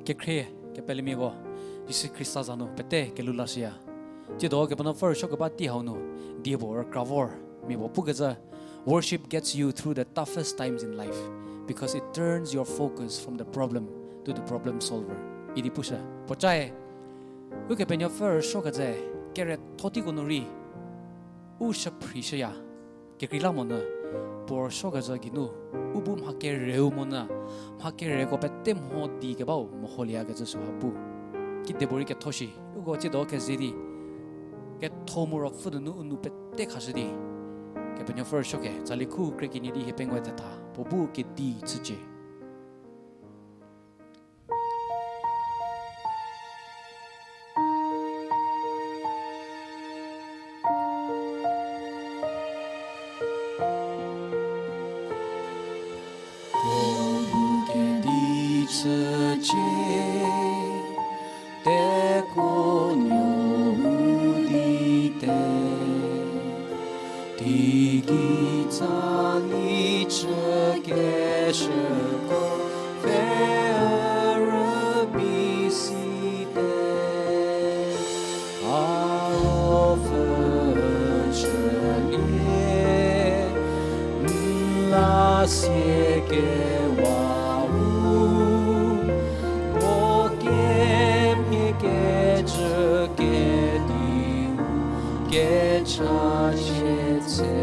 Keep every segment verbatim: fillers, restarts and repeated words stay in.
Kekhrie kepelemiako, Jisu Khrista za nu pete kelhou lashüya. Tsiedo Kepenuopfü rüsuo keba tei hau nu, die puo rükra vor, mia puo pukecü, worship gets you through the toughest times in life because it turns your focus from the problem to the problem solver. Idi pushü. Puocae, Ukepenuopfü rüsuokecü, kere tho teiko nu rei, u shüphrishüya. Kekreilamonyü, puo rüsuokecü geinu, u bu mha kereu monyü, mha kereko pete mho di kebau meholieyakecü süha pu. Kidepuorei ketho shi, uko tsiedo keze di, ketho mu ruopfü nunu u nou pete khashü di, Kepenuopfü rüsuoke, tsali khu kre kenie di hiepengou thetha, puo bu kedi chücie. Puo bu kedi chücie, tekuonuo u di te. Teigei tsali chükeshüko pfhe rübei site. A ruopfü chülie, n la siekewa u, puo kemhie kecü kediu, kechachie tse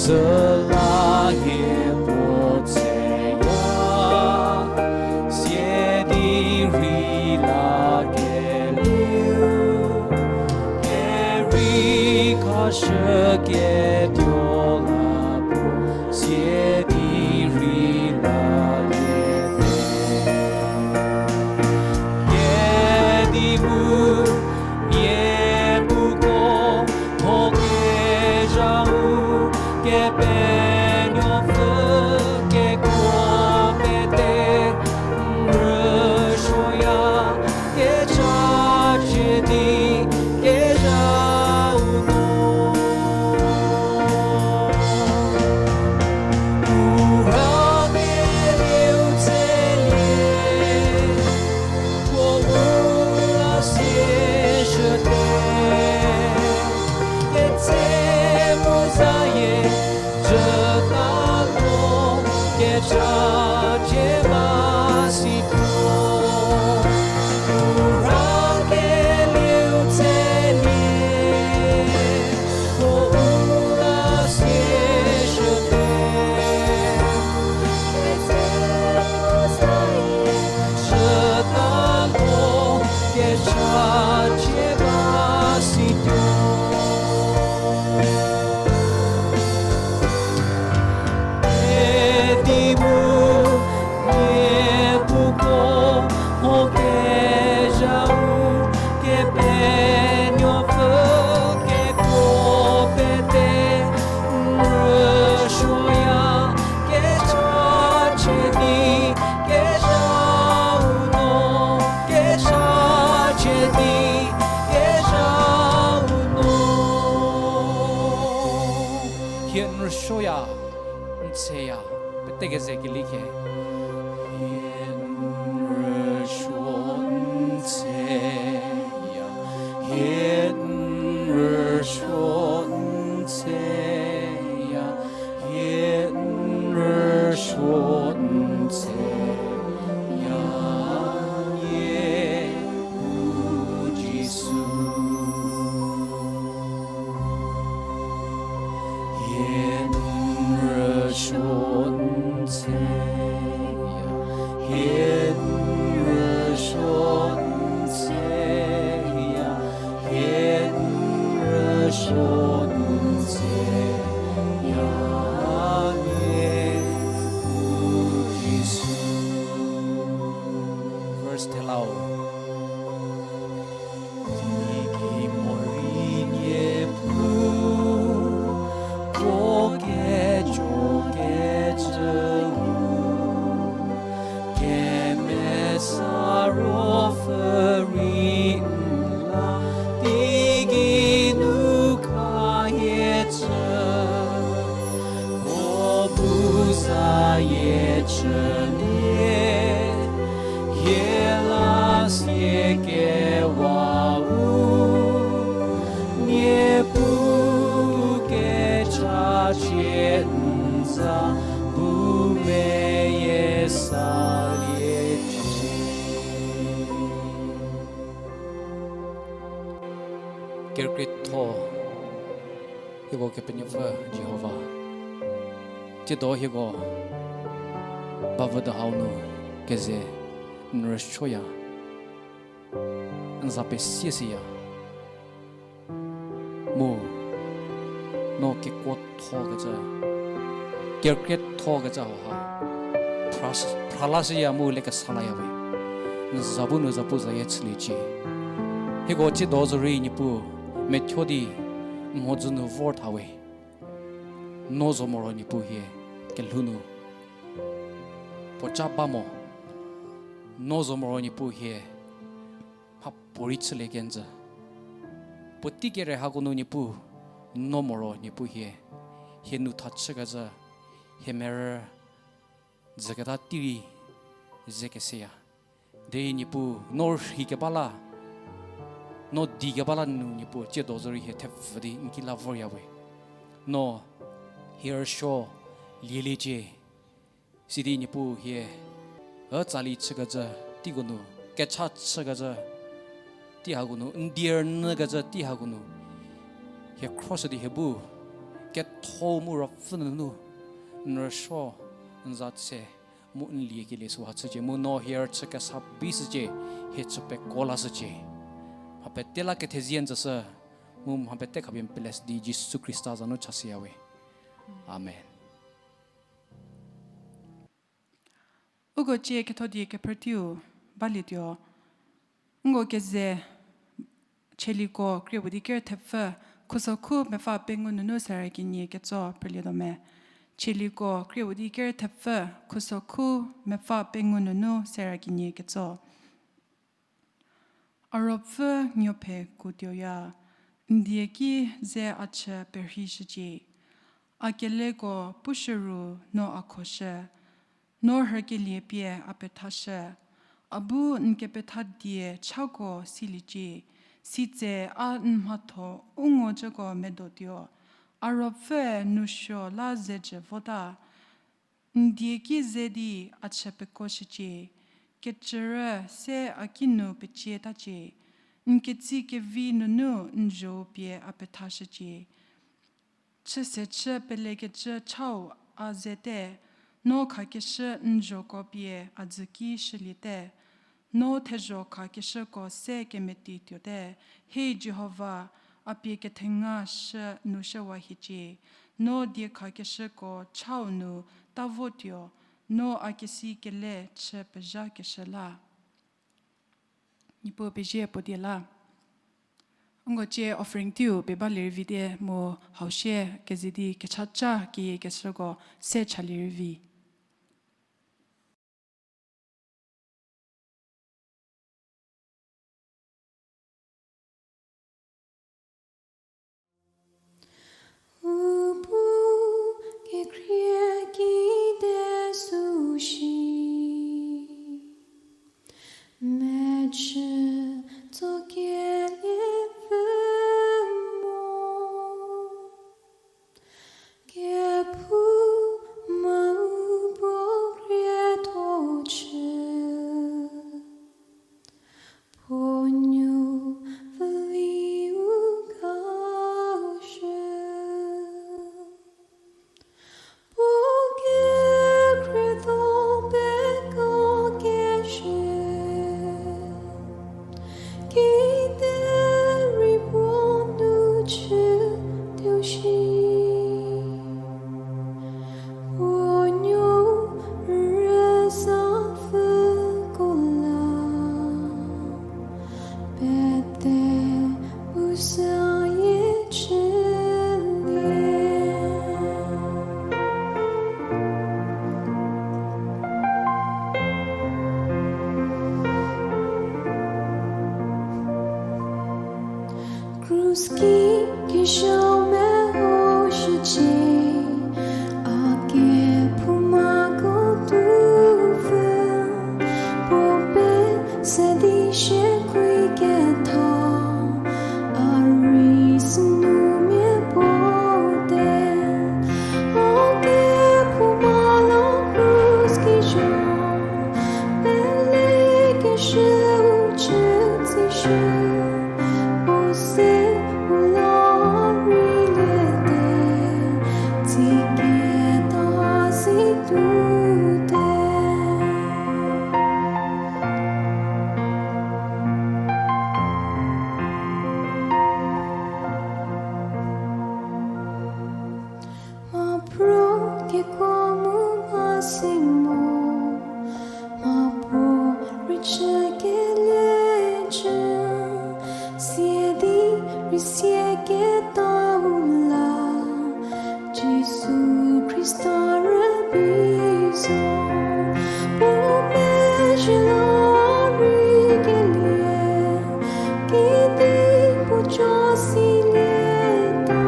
Süla hie puo tseya, sie di rei lakelieu, kerei khashüketuo la puo, sie di rei lalie. Kediu mia puko mho kezhau, Kepenuopfü kekuo pete n rüsuoya, kechachie di kezhau no. U rhakelieu tselie, puo u la sieshüte, ketse mu zayie, jüta lo, kechachie ba situo. U rhakelieu tselie, puo u la sieshüte, ketse mu zayie, jüta lo, kechachie ba situo. Kediu mia puko mho kezhau, Kepenuopfü kekuo pete n rüsuoya, kechachie di kezhau no, kechachie di kezhau no. Hie n rüsuoya, n tseya, pete keze kelie khie. Hie n rüsuo n tseya, hie n rüsuo n tseya, hie n rüsuo n tseya, nie u Jisu. Hie n rüsuo n tseya, hie n rüsuo n tseya, hie Kerükrietho hieko Kepenuopfü Jihova, tsiedo hieko bavü di hau nu keze n rüsuoya, n za pesie seya. Mu no kekuothokecü, kerükriethokecü hauha phra-, phra lashüya mu le kesa layawe. N za bu nu zapu zayie chüliecie. Hieko tsiedo zorei Niepuu methuo di mhodzü nu vor thawe. No zo moro Niepuu hie kelhou nu puoca ba mo. No zo moro Niepuu hie mhapuorei chülie kenjü. Puotei kere hako nu Niepuu, no moro Niepuu hie, hie nu tha chükezhü, hie merü dzüketa tei rei ze keseya. Derei Niepuu, no rhei keba la, no di keba la nu Niepuu, tsiedo zorei hie thepfü di n ki la voryawe. No hie rüsuo lieliecie. Sidi Niepuu hie, ü tsali chükezhü teiko nu, kecha chükezhü tei hako nu, n die rünyükecü tei hako nu, hie khroshü di hie bu ketho mu ruopfü nunu n rüsuo, n za tse, mu n liekelie süha chücie, mu no hie rüchü kesa bishücie, hie chü pekuo lashücie. Mha pete la kethezie n tsüshü, mu mha pete khapie n pele di Jisu Khrista za nu chashüyawe. Amen. Uko cie ketho die kephrüteiu balietuo. Uko keze Tsaliko krie puo di ker thepfü, khusokhu mepfü pengou nunu sera kenie ketso phrülietuo me. Tsaliko krie puo di ker thepfü, khusokhu mepfü pengou nunu sera kenie ketso. A ruopfü nuophe kuotuoya, n die ki ze a chü perheishücie. A keleko pushüru no a khoshü, no rhükelie pie a pethashü. A bu n kepetha die chako siliecie, sitse a n mhatho u ngocüko medotuo. A ruopfüe nousuo la zejü vota. N die ki ze di a chü pekuoshücie, kecürü se a kinu pecietacie, n ketsi kevi nunu n zho pie a pethashücie. Chüse chü pelekecü chau a zete, no khakeshü n zhoko pie a dzü ki shüliete. No thezho khakeshüko se kemeti tuote, he Jihova, a pie kethenga shü nu shüwa hiecie. No die khakeshüko chau nu tavo tuo, no a kesi kele chü pezhakeshü la. Niepuu pezie puo die la. Uko cie offering teiu pie balie rei vite mu hau shie keze di kechaca keyie keshüko se chalie rei vi. U bu kekhrie ki de sü shi, mechü tsokelie pfü mo, kephouma u puo khrietho chü, puo nuo vüli u khashü. Puo kekhrietho pekakeshü, kiderei puo nu chütuo shi. Puo nuo rüzhapfhüko la, pete u sayie chülie. Krus ki kesuo mehoshücie, a kephoumako tupfü, puo pese di shie khriketha, a rei sünu mia puo te. A kephouma la krus ki zho, pelekeshüu chü tsishü, puo se Rei sieketau la, Jisu Khrista rübei zo, puo mezhie la rei kelie, kedipuo cho silieta,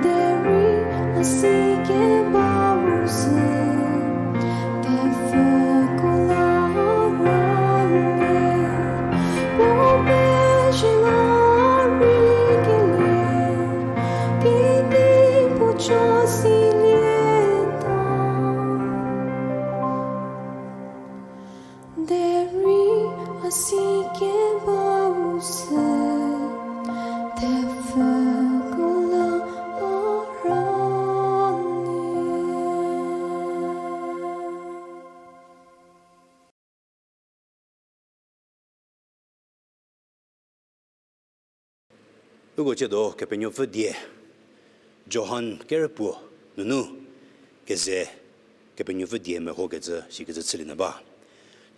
derei a sikebau sü, tepfüko la ra le, puo mezhie la rei kelie, kedipuo cho silieta, derei a sikebau sü, tepfüko la ra le. Uko ciedo Kepenuopfü die, Johan kerüpuo nunu keze Kepenuopfü die mehokecü sikecü chülie nyü ba.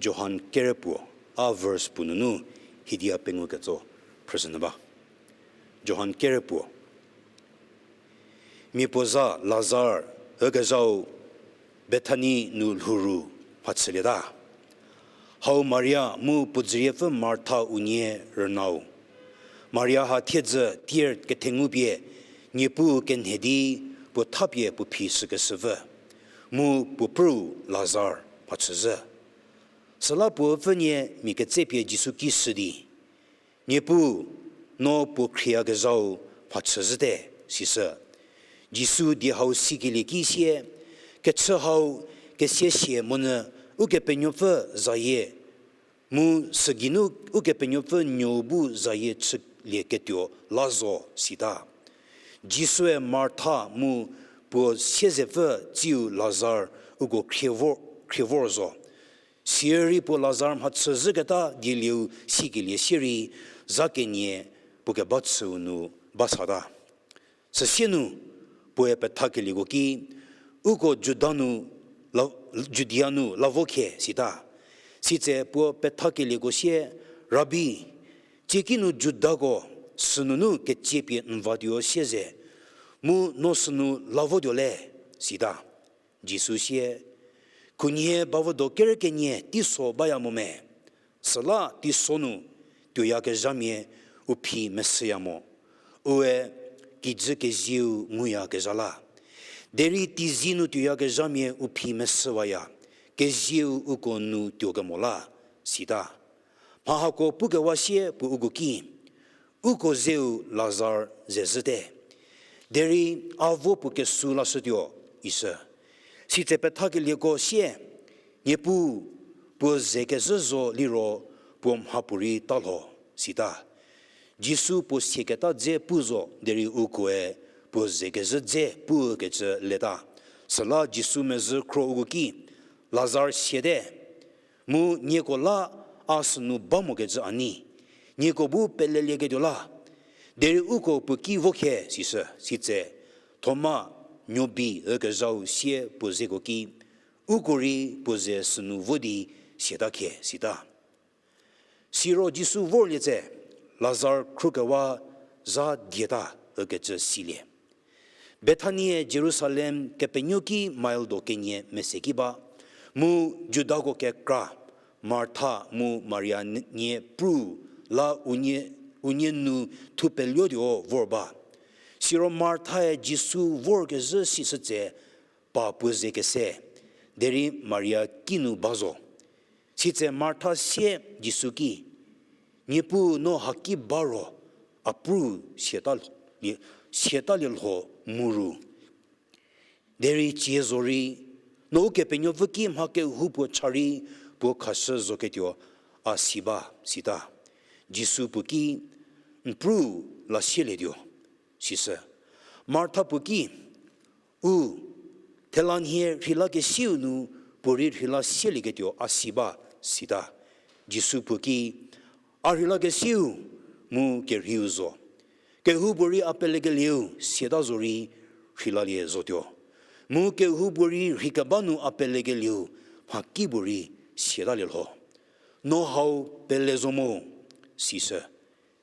Johan kerüpuo, a verse puo nunu hidia pengou ketso phrüshü nyü ba. Johan kerüpuo. Mia puo za Lazar ükezhau Bethani nu lhourü mhachülieta. Hau Maria mu puo dzüriepfü Martha unie rünau. Maria ha thiedzü tier kethengu pie Niepuu kenhe di puo thapie puo phi shükeshüvü, mu puo pru Lazar mhachüzhü. Süla puo üpfünie mia ketsepie Jisu ki shü di, Niepuu, no puo khrieyakezhau mhachüzhüte, sishü. Jisu die hau sikelie ki sie, kechü hau kesia sie monyü Ukepenuopfü zayie, mu sügeinu Ukepenuopfü Nuou bu zayie chülieketuo la zo, sita. Jisue Martha mu puo siezepfü tsiu Lazar uko khrie vor, khrie vor zo. Sirei puo Lazar mhachüzhüketa dielieu sikelie sierei, za kenie puo keba chüu nu ba sata. Süsie nu, puoe pethakelieko ki, uko Juda nu la, Judia nu la vo khe, sita. Sitse puo pethakelieko sie, Rabi, tsieki nu Judako sünunu ketsiepie n vatuo sieze, mu no sünu la votuo le, sita. Jisu sie, khunhie bavo do kerü kenie teiso baya mo me, süla teiso nu tuoyakezhamia u phi meshüya mo, ue kijü kezieu nguyakezha la. Derei teizie nu tuoyakezhamia u phi meshüwaya, kezieu uko nu tuokemo la, sita. Mha hako pukewa sie puo uko ki, uko zeu Lazar zezhüte. Derei a vo puo kesu lashütuo, ishü. Sitse pethakelieko sie, Niepuu, puo ze kezhü zo liro puo mhapuorei ta lho, sita. Jisu puo sieketa dze pu zo derei ukoe puo ze kezhü dze pukecü leta. Süla Jisu mezhü khro uko ki, Lazar siate, mu nieko la a sünu ba mokecü a nei, nieko bu pelelieketuo la, derei uko puo ki vo khe, sishü. Sitse Thoma, Nuobi ükezhau sie puo zeko ki, uko rei puo ze sünu vo di siata khe, sita. Siro Jisu vorlie tse, Lazar khrükewa zha dieta ükecü silie. Bethanie Jerusalem kepenuo ki mile do kenie mese ki ba, mu Judako kekra, Martha mu Maria n-, nie pru la unie, unie nu thupeluotuo vor ba. Siro Marthae Jisu vorkezhü sishü tse, pa puo ze kese, derei Maria kinu ba zo. Sitse Martha sie Jisu ki, Niepuu, no haki ba ro, a pru siatalie, siatalie lho mu ru. Derei cie zorei, no Ukepenuopfü ki mha kehoupuo cha rei puo khashü zoketuo a si ba, sita. Jisu puo ki, n pru la sielietuo, sishü. Martha puo ki, u, thelanhie rheilakesiu nu puorei rheila sielieketuo a si ba, sita. Jisu puo ki, a rheilakesiu mu kerheiu zo. Kehoupuorei a pelekelieu siata zorei rheilalie zotuo. Mu kehoupuorei rheikeba nu a pelekelieu mhakipuorei siatalie lho. No hau pele zo mo, sishü.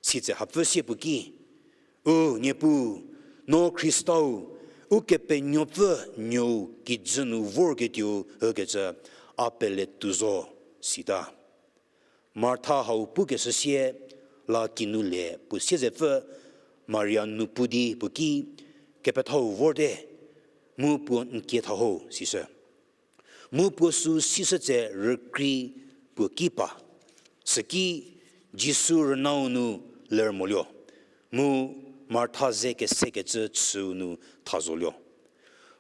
Sitse hapfü sie puo ki, U Niepuu, no Khristau, Ukepenuopfü nuou kijü nu vorketuo ükecü a peletuo zo, sita. Martha hau pukeshü sie, la kinu le puo siezepfü, Maria nu pu di puo ki, Kepethau vorte, mu puo n kie tha ho, sishü. Mu puo süu sishü tse rükrei puo ki pa. Süki Jisu rünau nu ler moluo, mu Martha ze kesekecü chüu nu tha zoluo.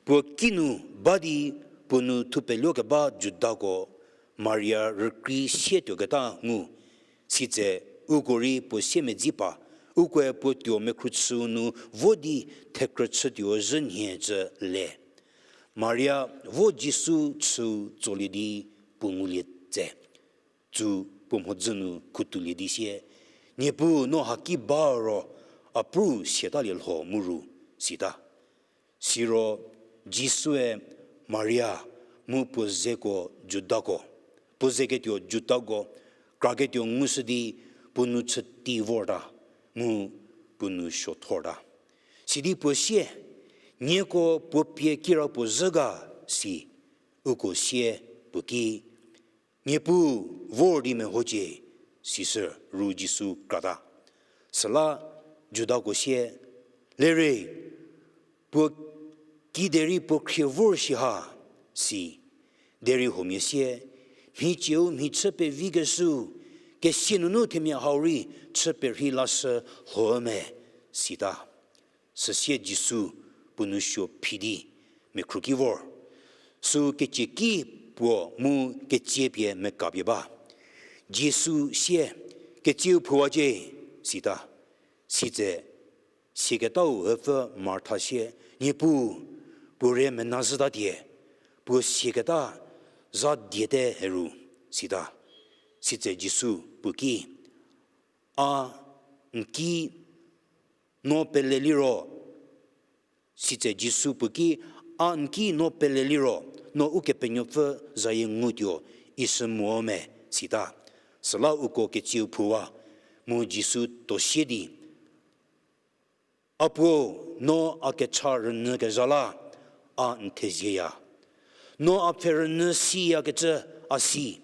Puo kinu ba di puo nu thupeluokeba Judako Maria rükrei sie tuoketa ngu, sitse uko rei puo siemedzi pa, ukoe puo tuo mekhruchüu nu vo di thekrü chütuo zhü nhie cü le. Maria vo Jisu chüu tsolie di puo ngulie tse, tsu puo mhodzü nu khutulie di sie, Niepuu, no haki ba ro a pru siatalie lho mu ru, sita. Siro Jisue Maria mu puo zeko Judako, puo zeketuo Judako kraketuo ngushü di puo nu chüti vorta, mu puo nu suothorta. Sidi puo sie, Nieko puo pie kira puo zhü ga, si. Uko sie puo ki, Niepuu, vor di mehocie, sishü ru Jisu krata. Süla Judako sie, Lerei, puo kiderei puo khrie vor shi ha, si. Derei huomia sie, Mhicieu mhi chü pevikeshüu, kesia nunu themia hau rei chü perhei lashü lho me, sita. Süsie Jisu puo nu suo phi di mekhru ki vor. Süu kecie ki puo mu ketsie pie mekapie ba. Jisu sie, Ketsieu phowacie, sita. Sitse siaketau hüpfü Martha sie, Niepuu, puo re mena zhütatie, puo siaketa zha diete heru, sita. Sitse Jisu puo ki, A n ki no pele liro, sitse Jisu puo ki, A n ki no pele liro, no Ukepenuopfü zayie ngutuo, isü mo me, sita. Süla uko ketsieu phowa, mu Jisu tuo sie di, A Puo, no a kecha rünyükezha la, a n thezieya. No a pfhe rünyü siyakecü a si,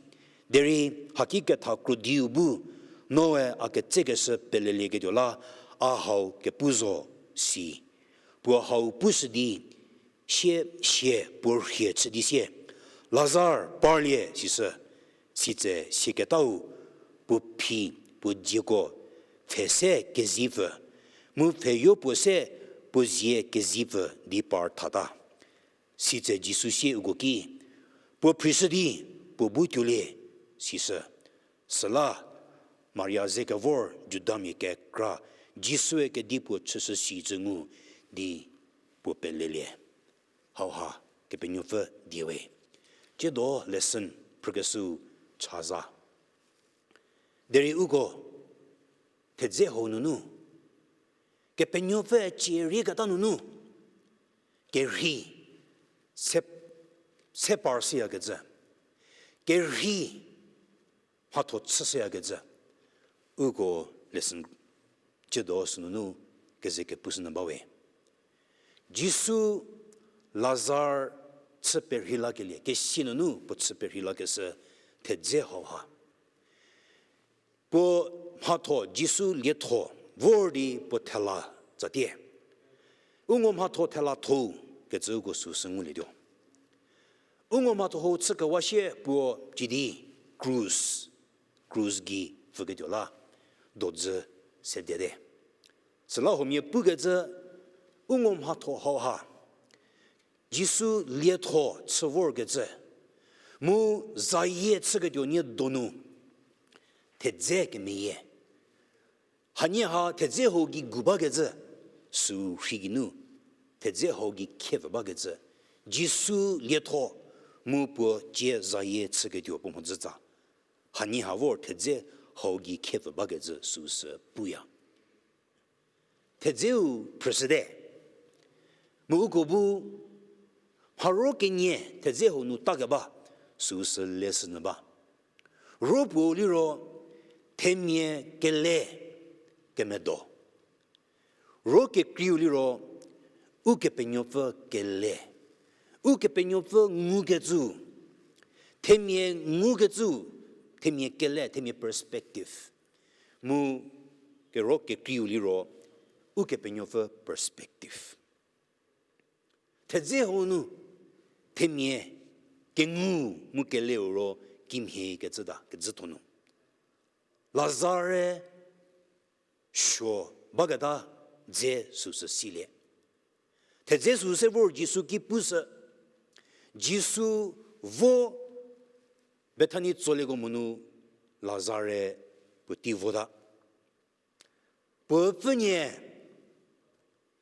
derei haki ketha krodiu bu, noe a ketsekeshü pelelieketuo la, a hau kepu zo, si. Puo hau pushü di, sie, sie puo rhie chü di sie, Lazar, parlie, sishü. Sitse siaketau puo phi puo dieko pfhe se kezipfü, mu pfheyo puo se puo zie kezipfü di par thata. Sitse Jisu sie uko ki, Puo phrishü di puo bu tuolie, sishü. Süla Maria ze kevor Judamia kekra Jisue kedipuo chüshü sicü ngu di puo pelelie. Hauha Kepenuopfü die we. Tsiedo lesson phrükeshüu chaza. Derei uko thedze hau nunu, Kepenuopfü cie rieketa nunu, kerhei se, se par shüyakecü, kerhei mhatho chüshüyakecü, uko lesson tsiedo sünunu keze kepushünyü bawe. Jisu Lazar chü perhei lakelie, kesia nunu puo chü perhei lakeshü thedze hauha. Puo mhatho Jisu lietho vor di puo thela tsatie. U ngo mhatho thela tho kecü uko süsü ngulietuo. U ngo mhatho hau chükewa sie puo cidi krus, krus gei pfüketuo la, dodzü sedete. Süla huomia pukecü, u ngo mhatho hauha Jisu lietho chü vorkecü, mu zayie chüketuo nie donu thedze kemeyie. Hanie ha thedze hau gei gu bakecü, sü rhi geinu thedze hau gei khiepfü bakecü, Jisu lietho mu puo cie zayie chüketuo puo mhodzütsa. Hanie ha vor thedze hau gei khiepfü bakecü süsü puya. Thedzeu phrüshüte. Mu uko bu mharo kenie thedze hau nu takeba süsü leshünyü ba. Ro puo liro themia kele kemedo. Ro kekreiu liro, Ukepenuopfü kele, Ukepenuopfü ngukecü, themia ngukecü, themia kele, themia perspective. Mu kero kekreiu liro, Ukepenuopfü perspective. Thedze hau nu, themia kengu mu keleu ro kimhie kecüta, kecütho nu. Lazar-e suo baketa dze süsü silie. Thedze sü se vor Jisu ki pushü. Jisu vo Bethani tsolieko monu Lazar-e puotei vota. Puo pfünie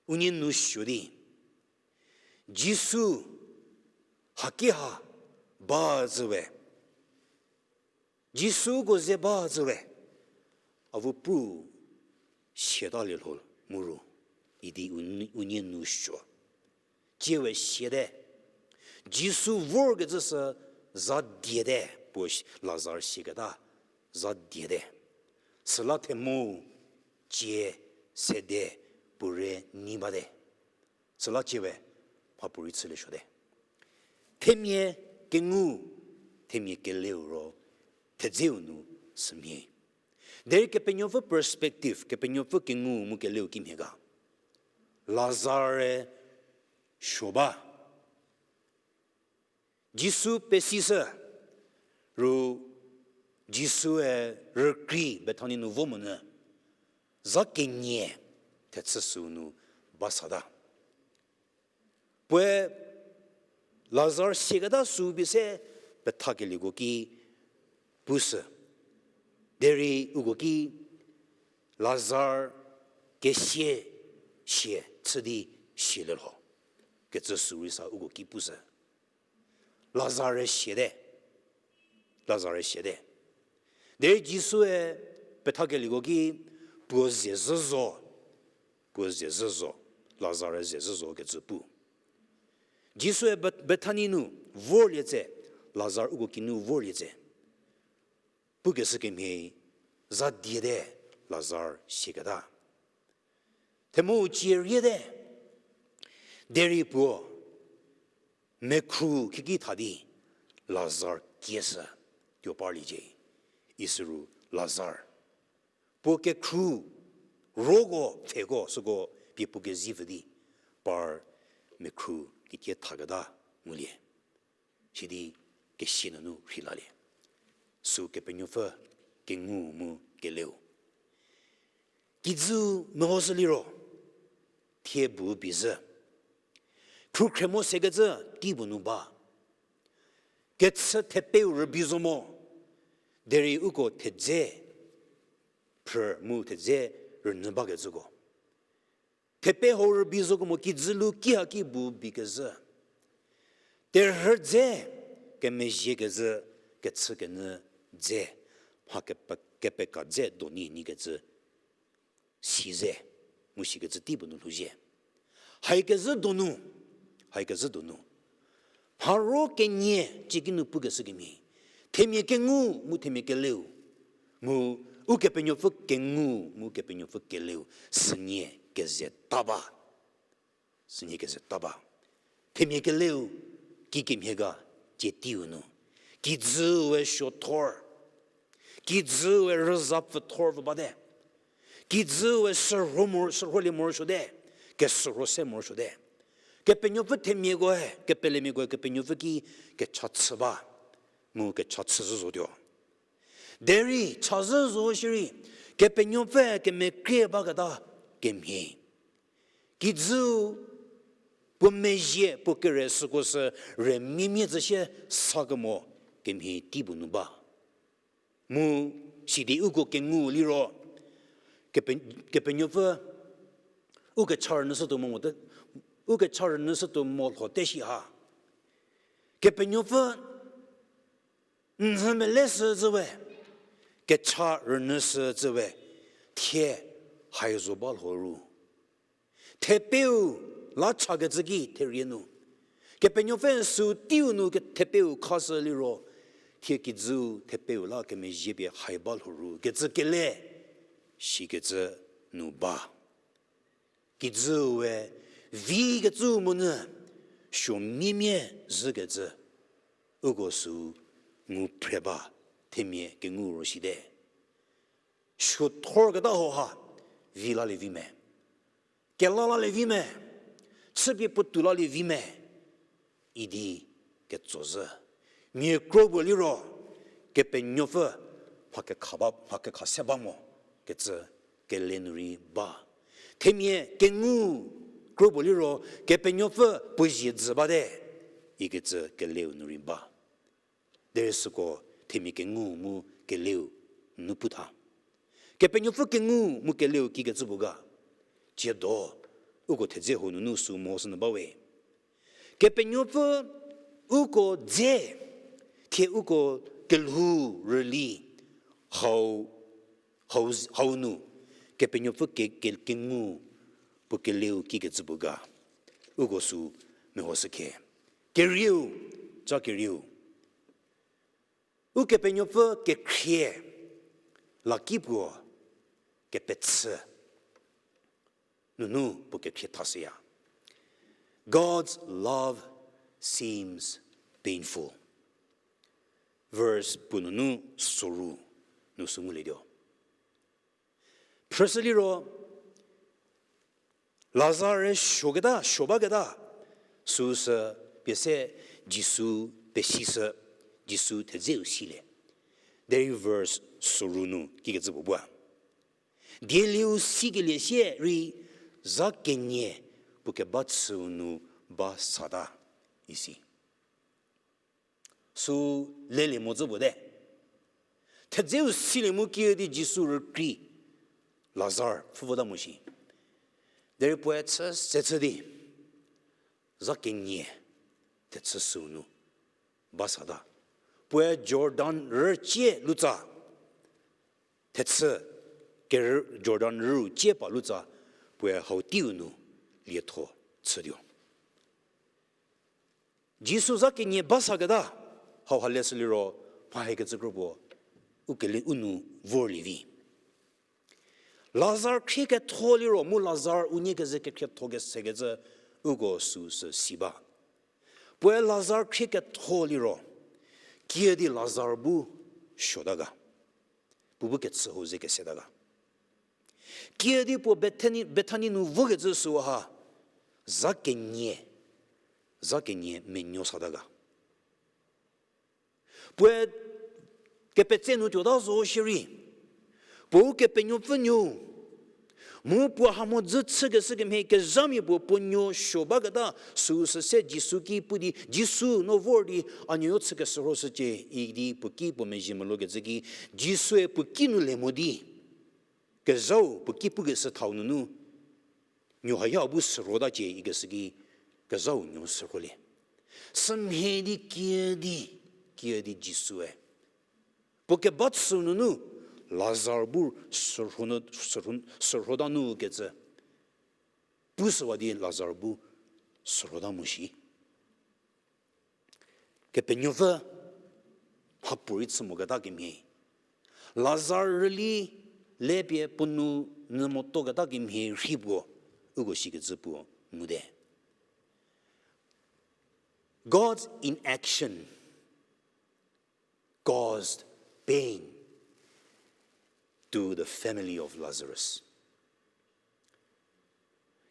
unie nu suo di, Jisu haki ha ba zhüwe. Jisu ko ze ba zhüwe. Avu pu siatalie lho mu ru idi unie, unie nu suo. Tsie we siate. Jisu vorkecü sü za diete, puo Lazar siaketa za diete. Süla themou tsie sede puo re nyi bate. Süla tsie we mhapuorei chülie suote. Themia kengu, themia keleu ro, thedzeu nu sümhie. Derei Kepenuopfü perspective, Kepenuopfü kengu mu keleu kimhie ga. Lazar-e suo ba. Jisu pesishü ru, Jisu-e rükrei Bethani nu vo monyü, za kenie thechü süu nu ba sata. Puoe Lazar siaketa süu pie se pethakelieko ki pushü. Derei uko ki Lazar kesia sie chü di sialie lho kecü süu rei sa uko ki pushü. Lazar-e siate. Lazar-e siate. Derei Jisu-e pethakelieko ki puo ze zhü zo, puo ze zhü zo, Lazar-e ze zhü zo kecü pu. Jisu-e Bethani nu vorlie tse, Lazar uko kinu vorlie tse pukeshü kemhie za diete Lazar siaketa. Themou cie riete, derei puo mekhru khieki tha di Lazar kieshü tuo parliecie. Isüru Lazar puo kekhru roko pfheko süko pie puo kezipfü di par mekhru kietie thaketa ngulie. Sidi kesia nunu rheilalie. Süu Kepenuopfü kengu mu keleu. Kijü mehoshü liro, thie bu bizhü. Khrükhre mo sekecü tei puo nu ba. Kechü thepeu rübei zo mo, derei uko thedze phrü mu thedze rünyü bakecüko. Thepe hau rübei zoko mo kijü lu ki haki bu bikezhü. Terhü dze, kemezhie kezhü, kechü kenyü dze, mha kepe-, kepeka dze doni nyikecü si ze, mu sikecü tei puo nu lhouzhie. Haikezhü donu, haikezhü donu. Mharo kenie ciekinu pukeshü kemhie, themia kengu mu themia keleu, mu Ukepenuopfü kengu mu Kepenuopfü keleu, sünie keze ta ba. Sünie keze ta ba. Themia keleu kikemhie ga cie teiu nu. Kijüu we suothor. Kijüu we rüzapfüthor pfü bate. Kijüu we sürho mor-, sürholie morosuote. Kesürho se morosuote. Kepenuopfü themiakoe, kepelemiakoe, Kepenuopfü ki kecha chü ba. Mu kecha chüzhü zotuo. Derei chazhü zo shierei, Kepenuopfü kemekrie baketa kemhie. Kijüu puo mezhie puo kere süko sü remiemie zhü sie sakemo kemhie tei puo nu ba. Mu sidi uko kengu liro, Kepe-, Kepenuopfü u kecha rünyüshütuo mo mote, u kecha rünyüshütuo mo lhote shi ha. Kepenuopfü n zhü meleshü zhü we, kecha rünyüshü zhü we, thie hai zo ba lho ru. Thepeu la chakecü ki therie nu. Kepenuopfü süu teiu nu ke thepeu khashü liro, thie kijüu thepeu la kemezhie pie hai ba lho ru kecü kele, sikecü nu ba. Kijüu we vikecü monyü, suomiemia zhükecü, uko sü ngu phre ba, themia kengu ro shite. Suothorketa hauha, vi lalie vi me. Kela lalie vi me. Chüpie puotou lalie vi me. Idi ketso zhü. Mia kro puo liro, Kepenuopfü mha kekha ba, mha kekha se ba mo, kecü kele nu rei ba. Themia kengu kro puo liro, Kepenuopfü puo zie dzü bate, ikecü keleu nu rei ba. Derei süko themia kengu mu keleu nu pu tha. Kepenuopfü kengu mu keleu kikecü puo ga. Tsiedo, uko thedze hau nunu sü mehoshünyü bawe. Kepenuopfü uko dze, thie uko kelhou rüli hau, hau, hau nu, Kepenuopfü ke, ke, kengu puo keleu kikecü puo ga. Uko sü mehoshü khe. Kerieu, ca kerieu. Ukepenuopfü kekhrie, laki puo kepechü nunu puo kekhrie thashüya. God's love seems painful. Verse puo nunu soru nu sü ngulietuo. Phrüshü liro, Lazar-e suoketa, suo baketa, süsü pie se Jisu pesishü, Jisu thedzeu silie. Derei verse soru nu kikecü puo bua. Dielieu sikelie sie rei za kenie puo keba chüu nu ba sata isi. Sü lelie mo zü puo te. Thedzeu silie mu kiüdi Jisu rükrei Lazar pfhü vota mo shi. Derei puoe chü se chü di, za kenie thechü süu nu ba sata. Puoe Jordan rücie lutsa, thechü kerü Jordan rüu cie pa lutsa, puoe hau teiu nu lietho chütuo. Jisu za kenie ba saketa, hauha leshü liro, mha hekecü kro puo, u kele u nu vorlie vi. Lazar khrie ketho liro, mu Lazar unie keze kekhrietho kesekecü, uko süsü si ba. Puoe Lazar khrie ketho liro, kiüdi Lazar bu suota ga. Puo bu kechü hau ze keseta ga. Kiüdi puo Bethani, Bethani nu vokecü süha, za kenie, za kenie menuo sata ga. Puoe kepetse nu tuota zo shierei, puo Ukepenuopfü nuou, mu puo ha mhodzü chükeshü kemhie kezhamia puo puo nuo suo baketa süsü se Jisu ki pu di, Jisu no vor di, a nuoyo chükeshürhoshücie idi puo ki puo mezhie melou kecü ki, Jisue puo ki nu le mo di, kezhau puo ki pukeshü thau nunu, nuo haya bu shürhotacie ikeshü ki, kezhau nuo shürholie. Sümhie di kiüdi, kiüdi Jisue puo keba chüu nunu, Lazar bu shürho, shürho, shürhota nu kecü. Pushüwa di Lazar bu shürhota mo shi. Kepenuopfü mhapuo rei chü moketa kemhie, Lazar rüli le pie puo nou nyü motoketa kemhie rhi puo, uko shikecü puo ngude. God's inaction caused pain to the family of Lazarus.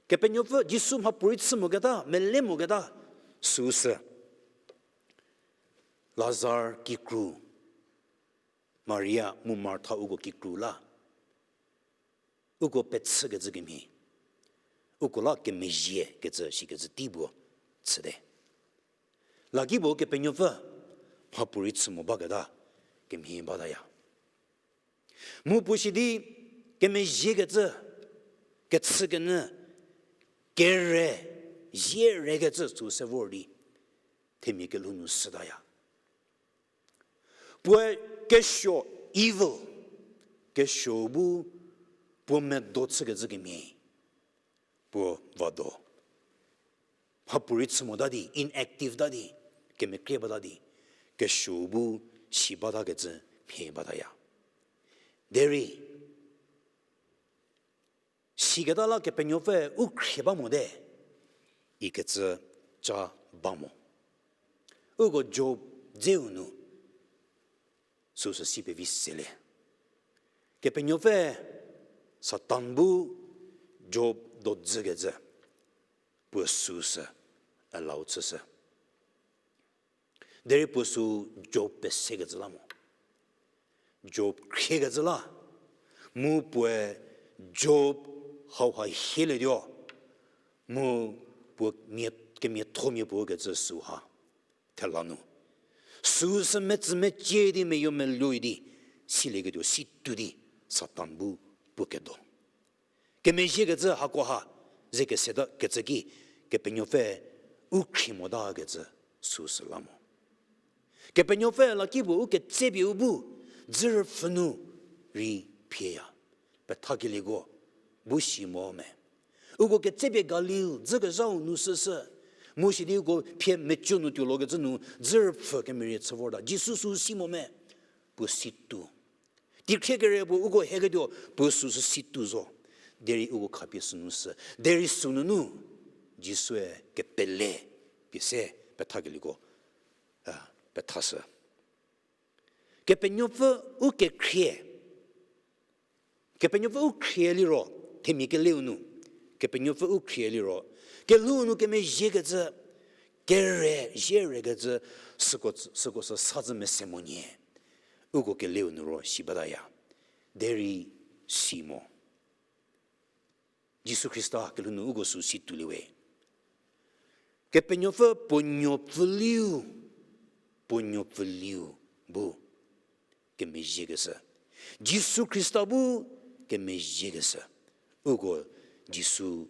Kepenuopfü Jisu mhapuorei chü moketa, mele moketa, süsü Lazar kikru, Maria mu Martha uko kikru la, uko pechükecü kemhie, uko la kemezhiekecü shikecü tei puo chüte. Laki puo Kepenuopfü mhapuorei chü mo baketa kemhie bataya. Mu puo shi di kemezhiekecü, kechükenyü, kere, zie rekecü süu se vor di, themia kelhou nu shütaya. Puoe kesuo, evil, kesuo bu puo medo chükecü kemhie, puo vado. Mhapuorei chü mota di, inactive ta di, kemekrie bata di, kesuo bu si batakecü mhie bataya. Derei, Siketa la Kepenuopfü u khrie ba mote, ikecü ca ba mo. Uko Job dzeu nu süsü si pevi selie. Kepenuopfü Satan bu Job dodzükecü, puo süsü allow chüshü. Derei puo sü Job pesekecü la mo. Job khriekecü la. Mu puoe Job hauha hielietuo. Mu puo mia, kemiathomia puo kecü süha thela nu. Süsü metsü mecie di meyo meluo di, silieketuo si tuo di, Satan bu puo kedo. Kemezhiekecü hakoha, ze keseta kecü ki, Kepenuopfü u khrie motakecü süsü la mo. Kepenuopfü la ki puo u ketsepie u bu, dzürüpfhü nu rei phieya. Pethakelieko, bu si mo me. Uko ketsepie Galil dzükezhau nu süsü. Mu sidi uko phie mecü nu tuolokecü nu dzürüpfhü kemerie chü vorta. Jisu sü si mo me. Puo si tuo. Tikhrie kere puo uko heketuo puo süsü si tuo zo. Derei uko khapie sünu sü. Derei sünunu Jisue kepele pie se pethakelieko, a, pethashü. Kepenuopfü u kekhrie. Kepenuopfü u khrie liro, themia keleu nu. Kepenuopfü u khrie liro, kelhou nu kemezhiekecü, kere, zhierekecü, süko, süko sü sa zü mese mo nyie. Uko keleu nu ro si bataya. Derei si mo. Jisu Khrista kelhou nu uko sü si tuoliewe. Kepenuopfü puo nuopfüliu, puo nuopfüliu bu kemezhiekeshü. Jisu Khrista bu kemezhiekeshü. Uko Jisu,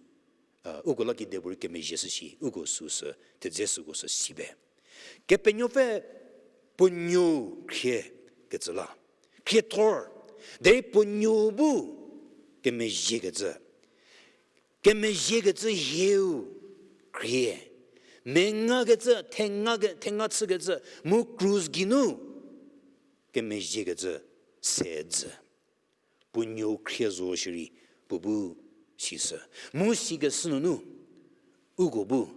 a, uko la kedipuorei kemezhieshü shi, uko süsü, thedze süko sü si be. Kepenuopfü puo nuou khrie kecü la. Khriethor, derei puo nuou bu kemezhiekecü. Kemezhiekecü hieu khrie. Mengakecü, thenga ke, thenga chükecü, mu krus geinu kemezhiekecü se dzü. Puo nuou khrie zo shierei puo bu sishü. Mu sikeshü nunu, uko bu,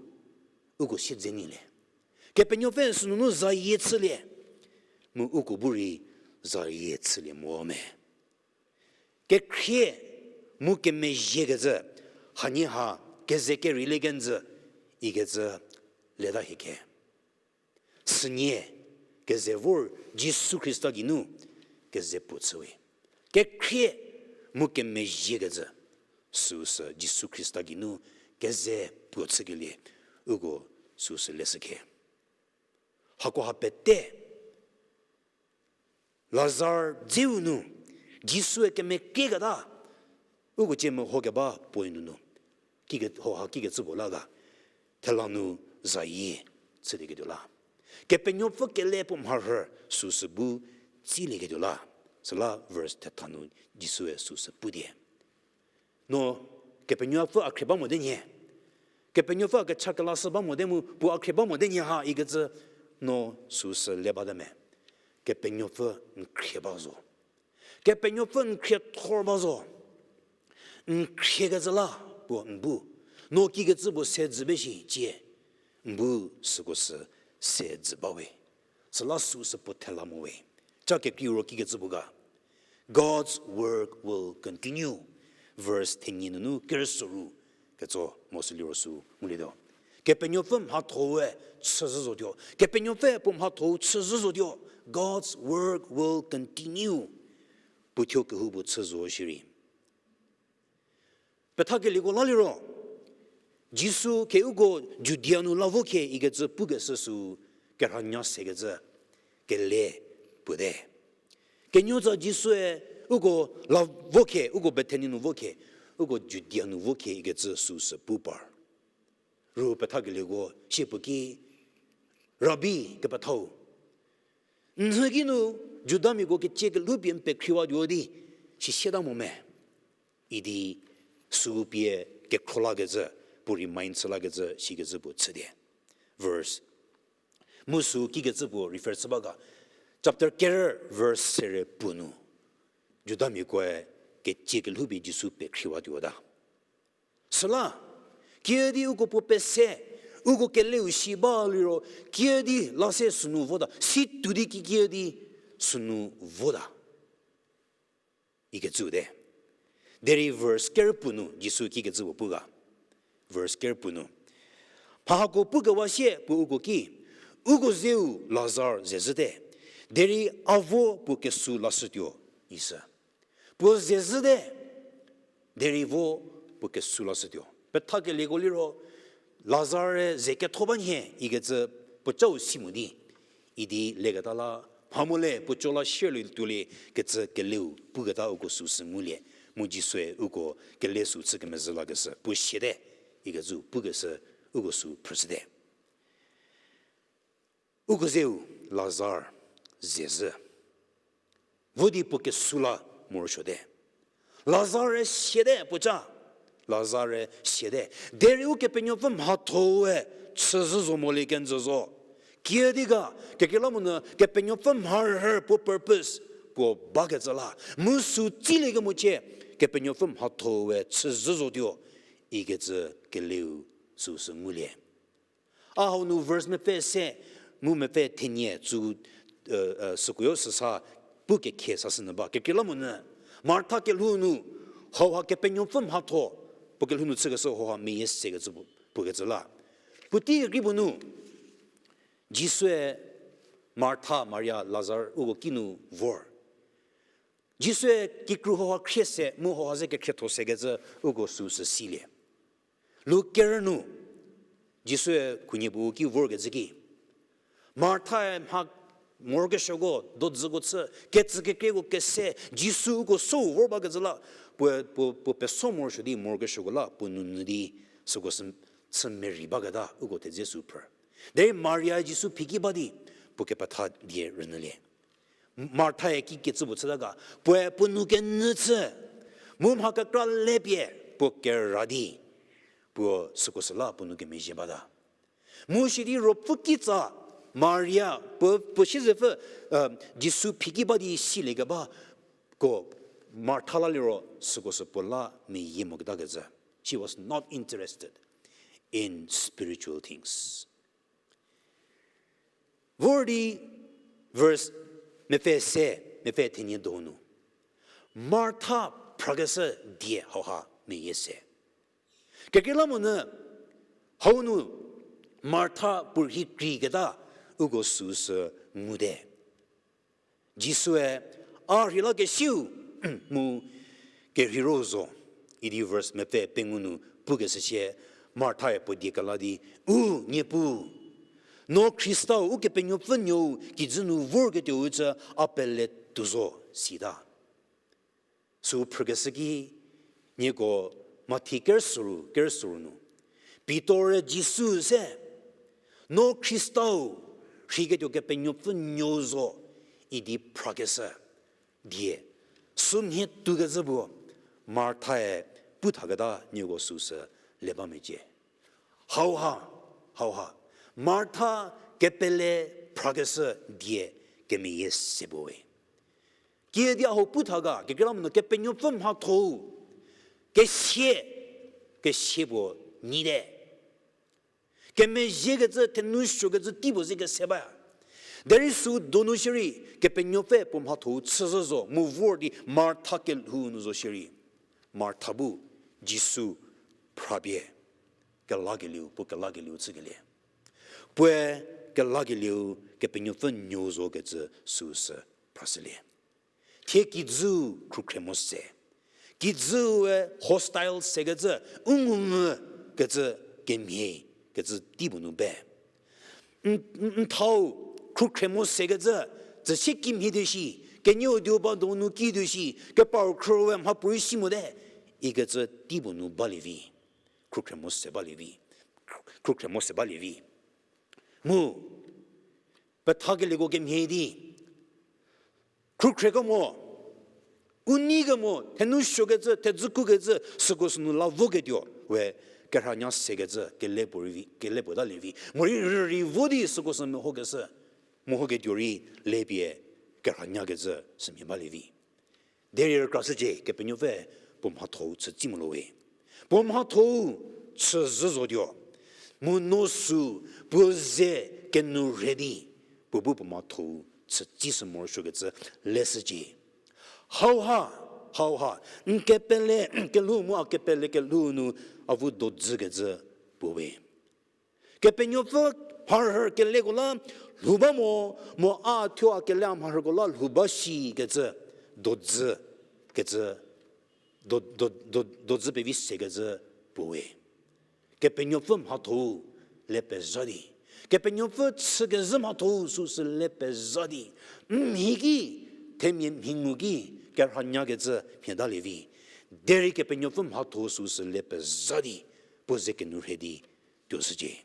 uko siedze nyilie. Kepenuopfü sünunu zayie chülie. Mu uko bu rei zayie chülie mo me. Kekhrie mu kemezhiekecü, hanie ha keze kerei le kenjü, ikecü leta hieke. Sünie, keze vor Jisu Khrista geinu keze puo chüwe. Kekhrie mu kemezhiekecü, süsü Jisu Khrista geinu keze puo chükelie, uko süsü leshüke. Hakoha pete, Lazar dzeu nu, Jisue kemekrieketa, uko cie mehokeba puoe nunu, kike, hoha kikecü puo la ga, thela nu zayie chülieketuo la. Kepenuopfü kele puo mharhü süsü bu tsilieketuo la. Süla verse thetha nu Jisue süsü pudi. No, Kepenuopfü a khrie ba mote nyie. Kepenuopfü a kecha kelashü ba mote mu, puo a khrie ba mote nyie ha ikecü no süsü le bate me. Kepenuopfü n khrie ba zo. Kepenuopfü n khriethor ba zo. N khriekecü la puo n bu. No kikecü puo se dzü be shi cie. N bu süko sü se dzü bawe. Süla süsü puo thela mowe. Ca kekreiu ro kikecü puo ga. God's work will continue. Verse thenie nunu kerüsoru ketso mo sü liro sü ngulietuo. Kepenuopfü mhatho-ue chüzhü zotuo. Kepenuopfü puo mhatho-u chüzhü zotuo. God's work will continue. Puothuo kehoupuo chü zo shierei. Pethakelieko la liro, Jisu khe uko Judia nu la vo khe ikecü pukeshü sü kerhanya sekecü kele puote. Kenuotsa Jisue uko la vo khe, uko Bethani nu vo khe, uko Judia nu vo khe ikecü süsü pu par. Ru pethakelieko sie puo ki, Rabi kepethau, nhü ki nu Judamiako kecie kelhoupie n pekhriwatuo di, sisieta mo me? Idi sü pie kekhro lakecü, puo remind chü lakecü, sikecü puo chüdi. Verse. Mu sü kikecü puo refer chü ba ga. Chapter kerü verse sere puo nu. Judamiakoe kecie kelhoupie Jisu pekhriwatuota. Süla, kiüdi uko puo pese, uko keleu si ba liro, kiüdi la se sünu vota, si tuo di ki kiüdi sünu vota. Ikecü te. Derei verse kerüpuo nu Jisu kikecü puo pu ga. Verse kerüpuo nu, mha hako pukewa sie puo uko ki, uko zeu Lazar zezhüte, derei a vo puo kesu lashütuo, isü. Puo zezhüte, derei vo puo kesu lashütuo. Pethakelieko liro, Lazar-e ze ketho ba nhie ikecü puo cau si mo di, idi leketa la, mha mo le puo co la shierlie tuolie kecü keleu puketa uko süu sü ngulie, mu Jisue uko kele süu chü kemezhü lakeshü puo siate, ikecü pukeshü uko süu phrüshüte. Uko zeu Lazar zezhü. Vo di puo kesu la morosuote. Lazar-e siate puo ca. Lazar-e siate. Derei Ukepenuopfü mhatho-ue chüzhü zo molie kenjü zo. Kiüdi ga, kekreilamonyü Kepenuopfü mharhü puo purpose puo bakecü la, mu süu tsiliekemo cie, Kepenuopfü mhatho-ue chüzhü zotuo, ikecü keleu süu sü ngulie. A hau nu verse mepfü se mu mepfü thenie tsu, sükoyo süsa pu kekhie sashünyü ba. Kekreilamonyü, Martha kelhou nu, hauha Kepenuopfü mhatho, puo kelhou nu chükeshü hauha meyie sekecü puo, puo kecü la. Puotei kekrei puo nu, Jisue Martha, Maria, Lazar uko kinu vor. Jisue kikru hauha khrie se mu hauha ze kekhrietho sekecü uko süu sü silie. Luk kerü nu, Jisue khunhie puo ki vorkecü ki, Martha-e mha morokesuoko, dodzüko chü, kecü kekreiko kese, Jisu uko sou vor bakecü la, puo, puo, puo peso morosuo di morokesuoko la puo nounyü di süko sü, chü merei baketa uko thedze süu phrü. Derei Maria-e Jisu phiki ba di puo kepetha die rünyülie. Martha-e kikecü puo chüta ga, puoe puo nou kenyü chü, mu mha kekra lepie puo kera di, puo süko süla puo nou kemezhie bata. Mu sidi ruopfü kitsa Maria puo, puo siezepfü, Jisu phiki ba di siliekeba ko Martha la liro süko sü puo la meyie moketakecü. She was not interested in spiritual things. Vor di verse mepfü se, mepfü thenie donu, Martha phrakeshü die hauha meyie se. Kekreilamonyü, hau nu Martha puo rhi kreiketa uko süu sü ngute. Jisue, a rheilakesiu mu kerheiro zo, idi verse mepfü pengou nu pukeshü sie, Martha-e puo die kela di, U Niepuu, no Khrista-u Ukepenuopfü Nuou kijü nu vorketuou cü a pele tuo zo, sita. Süu phrükeshü ki, nieko Mathi kerüsoru, kerüsoru nu, Pitor-e Jisu se, no Khrista-u, rheiketuo Kepenuopfü Nuou zo, idi phrakeshü die, sümhie tuokecü puo, Martha-e pu thaketa nieko süu sü le ba mecie. Hauha, hauha, Martha kepele phrakeshü die kemeyie se puo we. Kiüdi a hau pu tha ga, kekreilamonyü Kepenuopfü mhatho-u kesie, kesie puo nyite. Kemezhiekecü, thenou suokecü tei puo ze kese ba. Derei süu donu shierei, Kepenuopfü puo mhatho-u chüzhü zo, mu vor di Martha kelhou nu zo shierei, Martha bu Jisu phrapie, kelakelieu, puo kelakelieu chükelie. Puoe kelakelieu Kepenuopfü Nuou zokecü süu sü phrashülie. Thie kijü khrukhre mo se. Kijüe hostile sekecü, u ngumvü kecü kemhie kecü tei puo nu be. N-, n-, n thau khrukhre mo sekecü, tsüsie kimhie tuo shi, kenieu dieu ba donu ki tuo shi, kepar khrüwe mhapuorei si mote, ikecü tei puo nu balie vi. Khrukhre mo se balie vi. Khrukhre mo se balie vi. Mu, pethakelieko kemhie di, khrukhre kemo, u nei kemo, thenou suokecü, thedzü kukecü, süko sünu la voketuo we kerhanya sekecü, kele puo rei vi, kele puo talie vi. Morei rürei vo di süko sü mehokeshü, mehoketuo rei lepie kerhanyakecü sümhie balie vi. Derei rükrashücie, Kepenuopfü puo mhatho-u chü tsi mo lo we. Puo mhatho-u chüzhü zotuo. Mu no sü puo ze kenu rhe di, puo bu puo mhatho-u chütsishü morosuokecü leshücie. Hauha, hauha, n kepele kelhou mu a kepele kelhou nu avu dodzükecü puo we. Kepenuopfü mharhü keleko la lhou ba mo, mo a thuo a kele a mharhüko la lhou ba shikecü, dodzü kecü, do, do, do, dodzü pevi sekecü puo we. Kepenuopfü mhatho-u le pezha di. Kepenuopfü chükezhü mhatho-u süsü le pezha di. N mhi ki, themia mhi ngu ki, kerhanyakecü mhie talie vi. Derei Kepenuopfü mhatho-u süsü le pezha di. Puo ze kenu rhe di tuoshücie.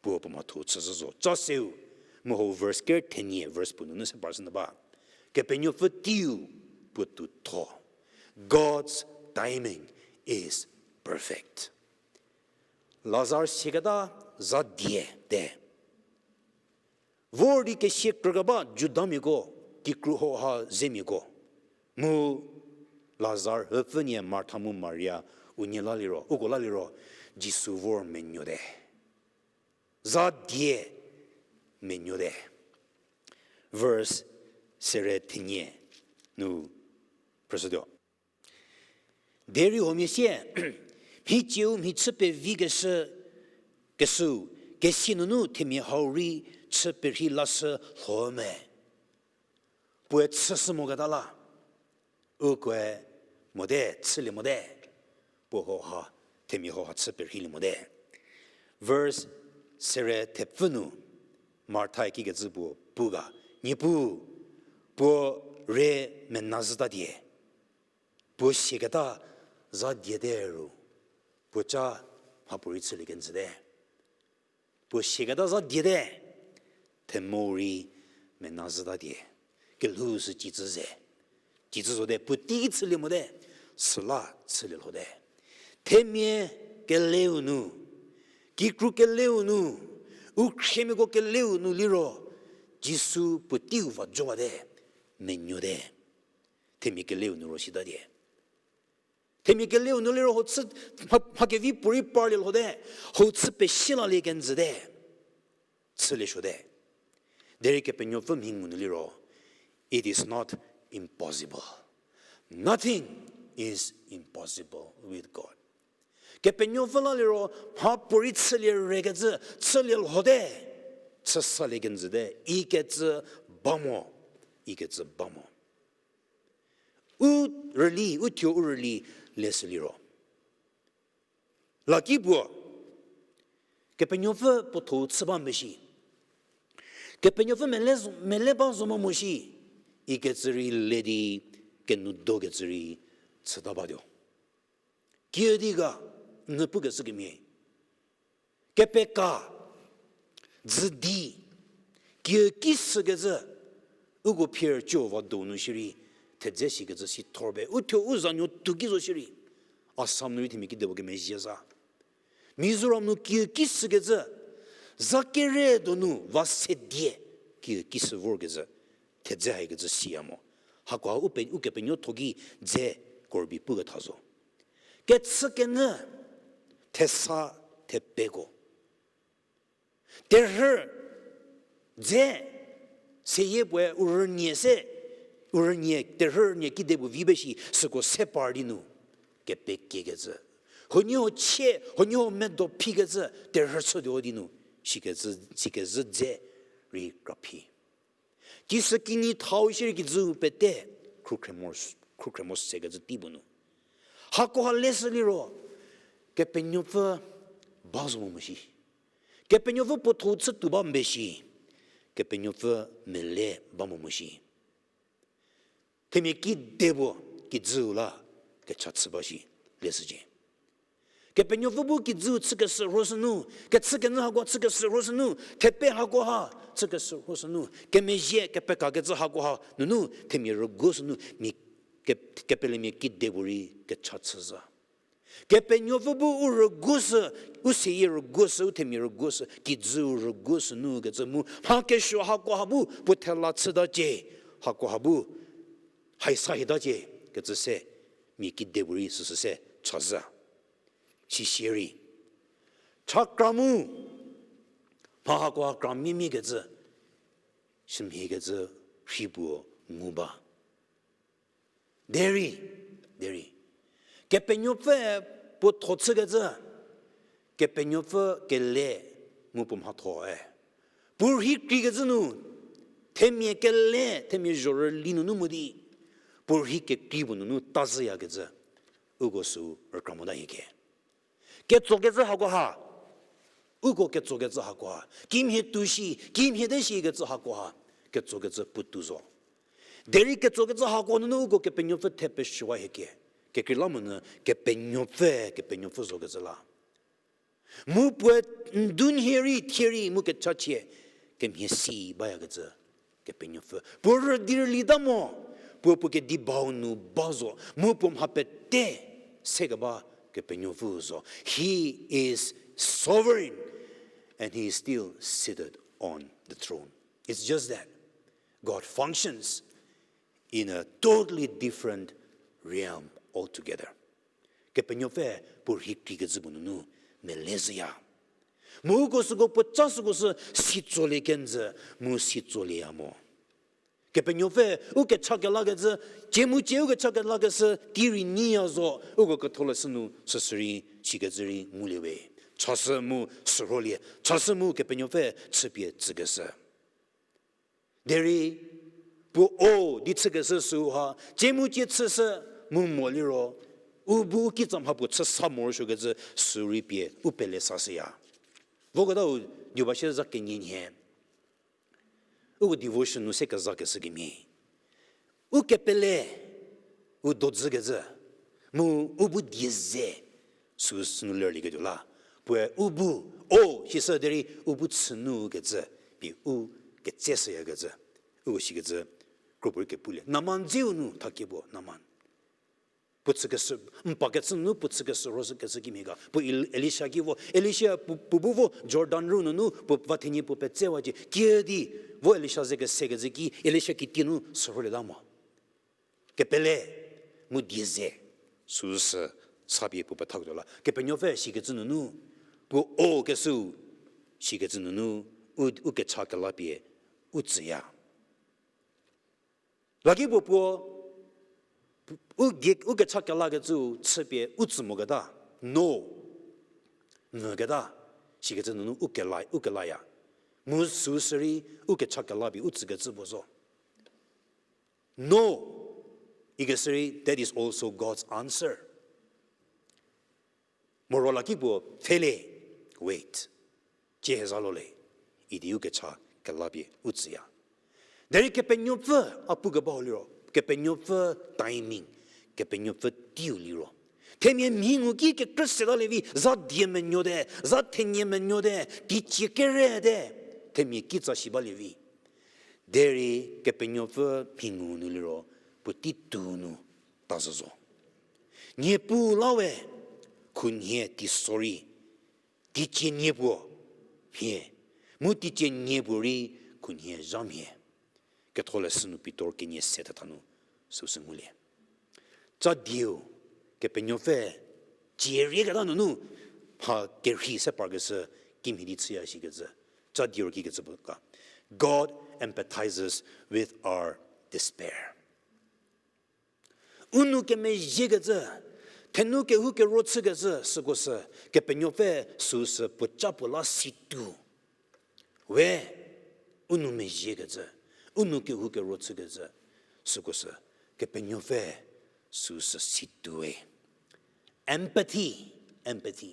Puo puo mhatho-u chüzhü zo. Ca seu, mu hau verse ker thenie verse puo nunu se parshü nyü ba. Kepenuopfü teiu puo tutho. God's timing is perfect. Lazar siaketa za die te. Vor di kesia krükeba Judamiako, kikru hauha zemiako. Mu Lazar hüpfünie Martha mu Maria unie la liro, uko la liro, Jisu vor menuote. Za die menuote. Verse sere thenie nu phrüshütuo. Derei huomia sie, mhicieu mhichü pevi keshü, keshüu, kesia nunu themia hau rei chü perhei lashü lho me. Puoe chüshü moketa la. Ukoe mote, chülie mote. Puo hauha, themia hauha chü perheilie mote. Verse sere thepfü nu, Martha-e kikecü puo pu ga, Niepuu, puo re mena zhüta die. Puo siaketa za diete ru, puo ca mhapuorei chülie kenjüte. Puo siaketa za diete, themou rei mena zhüta die. Kelhou sü cicü ze. Cicü zote, puotei chülie mote, süla chülie lhote. Themia keleu nu, kikru keleu nu, u khriemiako keleu nu liro, Jisu puoteiu va jowate, menuote. Themia keleu nu ro sita die. Themia keleu nu liro ho chü, mha, mha kevi puorei parlie lhote, ho chü pesie lalie kenjüte. Chülie suote. Derei Kepenuopfü mhi ngu nu liro, it is not impossible. Nothing is impossible with God. Kepenuopfü la liro, mhapuorei chülie rekecü, chülie lhote, chü salie kenjüte, ikecü ba mo, ikecü ba mo. U rüli, u thuo u rüli leshü liro, laki puo, Kepenuopfü puotho chü ba mo shi, Kepenuopfü mele zo, mele ba zo mo mo shi, ikecü rei le di, kenu dokecü rei chüta batuo. Kiüdi ga, n pukeshü kemhie, kepeka, dzüdi, kiüki sükecü, uko phier co va donu shierei, thedze shikecü si thor be, u thuo u zanuo tuo ki zo shierei, Assam nu rei themia kidepuo kemezhie za. Mizoram nu kiüki sükecü, za kere donu va se die, kiüki sü vorkecü, thedze haikecü siya mo. Hakoha u pe, Ukepenuopfü ki dze korbi puketha zo. Kechükenyü, thesa, thepeko. Terhü dze, seyie puoe u rünie se, u rünie, terhü rünie kidepuo vi be shi, süko se par di nu, kepekiekecü. Huoniehuo chie, huoniehuo medo phikecü, terhü chütuo di nu, sikecü, sikezhü dze rei kraphi. Kisü kinyi thau shierei kijüu pete, khrukhre mo, khrukhre mo sekecü tei puo nu. Hakoha leshü liro, Kepenuopfü ba zo mo mo shi. Kepenuopfü puotho chütuo ba mbe shi. Kepenuopfü mele ba mo mo shi. Themia kidepuo kijüu la kecha chü ba shi, leshücie. Kepenuopfü bu kijüu chükeshü rhoshü nu, kechükenyü hakoha chükeshü rhoshü nu, thepe hakoha chükeshü rhoshü nu, kemezhie kepekakecü hakoha nunu themia rüguoshü nu, mia ke-, kepelemia kidepuorei kecha chü zha. Kepenuopfü bu u rüguoshü, u seyie rüguoshü, u themia rüguoshü, kijüu rüguoshü nu kecü mu, mha kesuo hakoha bu puo thela chütacie, hakoha bu haisa hitacie kecü se, mia kidepuorei süsü se cha zha. Sishierei, chakra mu, mha hakoha kra mimikecü, shümhiekecü rhi puo ngu ba. Derei, derei, Kepenuopfüe puo tho chükecü, Kepenuopfü kele mu puo mhathoe, puo rhi kreikecü nu, themia kele, themia zhorüli nunu mo di, puo rhi kekrei puo nunu tazhüyakecü, uko sü rükra mota hieke. Ketsokecü hakoha, uko ketsokecü hakoha, kimhie tuo shi, kimhie te shikecü hakoha, ketsokecü puotou zo. Derei ketsokecü hako nunu uko Kepenuopfü the peshüwa hieke. Kekreilamonyü Kepenuopfü, Kepenuopfü zokecü la. Mu puoe ndunhie rei thie rei mu kechachie kemhie si bayakecü Kepenuopfü. Puo rüdi rülita mo, puo puo kedi bau nu ba zo, mu puo mha pete sekeba Kepenuopfü zo. He is sovereign and he is still seated on the throne. It's just that God functions in a totally different realm altogether. Kepenuopfü puo rhi kreikecü puo nunu mele zhüya. Mu uko süko puo ca süko sü sitsolie kenjü mu sitsolieya mo. Kepenuopfü u kecha kelakecü, tsie mu tsie u kecha kelakeshü tei rei nyiya zo, uko ketholeshü nu süsü rei sikecü rei ngulie we. Chasü mu sürholie, chasü mu Kepenuopfü chüpie tsükeshü. Derei puo o di chükeshü süu ha, tsie mu tsie chüshü mu mo liro, u bu u kitsa mha puo chü sa morosuokecü sü rei pie u pele sashüya. Voketau diu ba shie za kenie nhie. Uko devotion nu se kezakeshü kemhie, u kepele, u dodzükecü, mu u bu die ze, süu sünu lerlieketuo la. Puoe u bu, o, sishü derei u bu chünukecü, pie u ketseshüyakecü. Uko sikecü, kropuorei kepulie. Naman dzeu nu thakie puo, Naman. Puo chükeshü, mpa kechü nunu puo chükeshü rosü kechü kimhie ga. Puo El-, Elisha ki vo, Elisha puo, puo bu vo Jordan ru nunu puo va thenie puo petsewacie. Kiüdi, vo Elisha ze kesekecü ki, Elisha kitie nu sürholieta mo. Kepele, mu die ze, süsü, sapie puo pethaketuo la. Kepenuopfü sikecü nunu, puo o kesüu, sikecü nunu, u, u kecha kelapie, u tsüya. Laki puo puo, u, u kecha kelakecüu chüpie u tsü moketa, no, mvüketa, sikecü nunu u kela, u kelaya. Mu süsü rei u kecha kelapie u tsükecü puo zo. No, ikeshü rei, that is also God's answer. Morola ki puo pfhele, wait. Cie heza lo le, idi u kecha kelapie u tsüya. Derei Kepenuopfü a pukebau liro, Kepenuopfü timing, Kepenuopfü teiu liro, themia mhi ngu ki kekrü seta lievi, za die menuote, za thenie menuote, teicie kerete, themia kitsa shi balievi. Derei Kepenuopfü mhi ngu nu liro, puotei tou nu tazhü zo. Niepuu la we, khunhie teiso rei, teicie nie puo mhie, mu teicie nie puo rei khunhie zha mhie. Ketholeshü nu Pitor kenie se thetha nu süsü ngulie. Ca dieu, Kepenuopfü, cie rieketa nunu, mha kerhei se parkeshü, kimhie di chüya shikecü. Ca dieu kikecü puo ga. God empathizes with our despair. U nou kemezhiekecü, thenu kehou kero chükecü süko sü, Kepenuopfü süsü puoca puo la situo. We, u nou mezhiekecü, u nou kehou kero chükecü süko sü, Kepenuopfü süsü situowe. Empathy, empathy.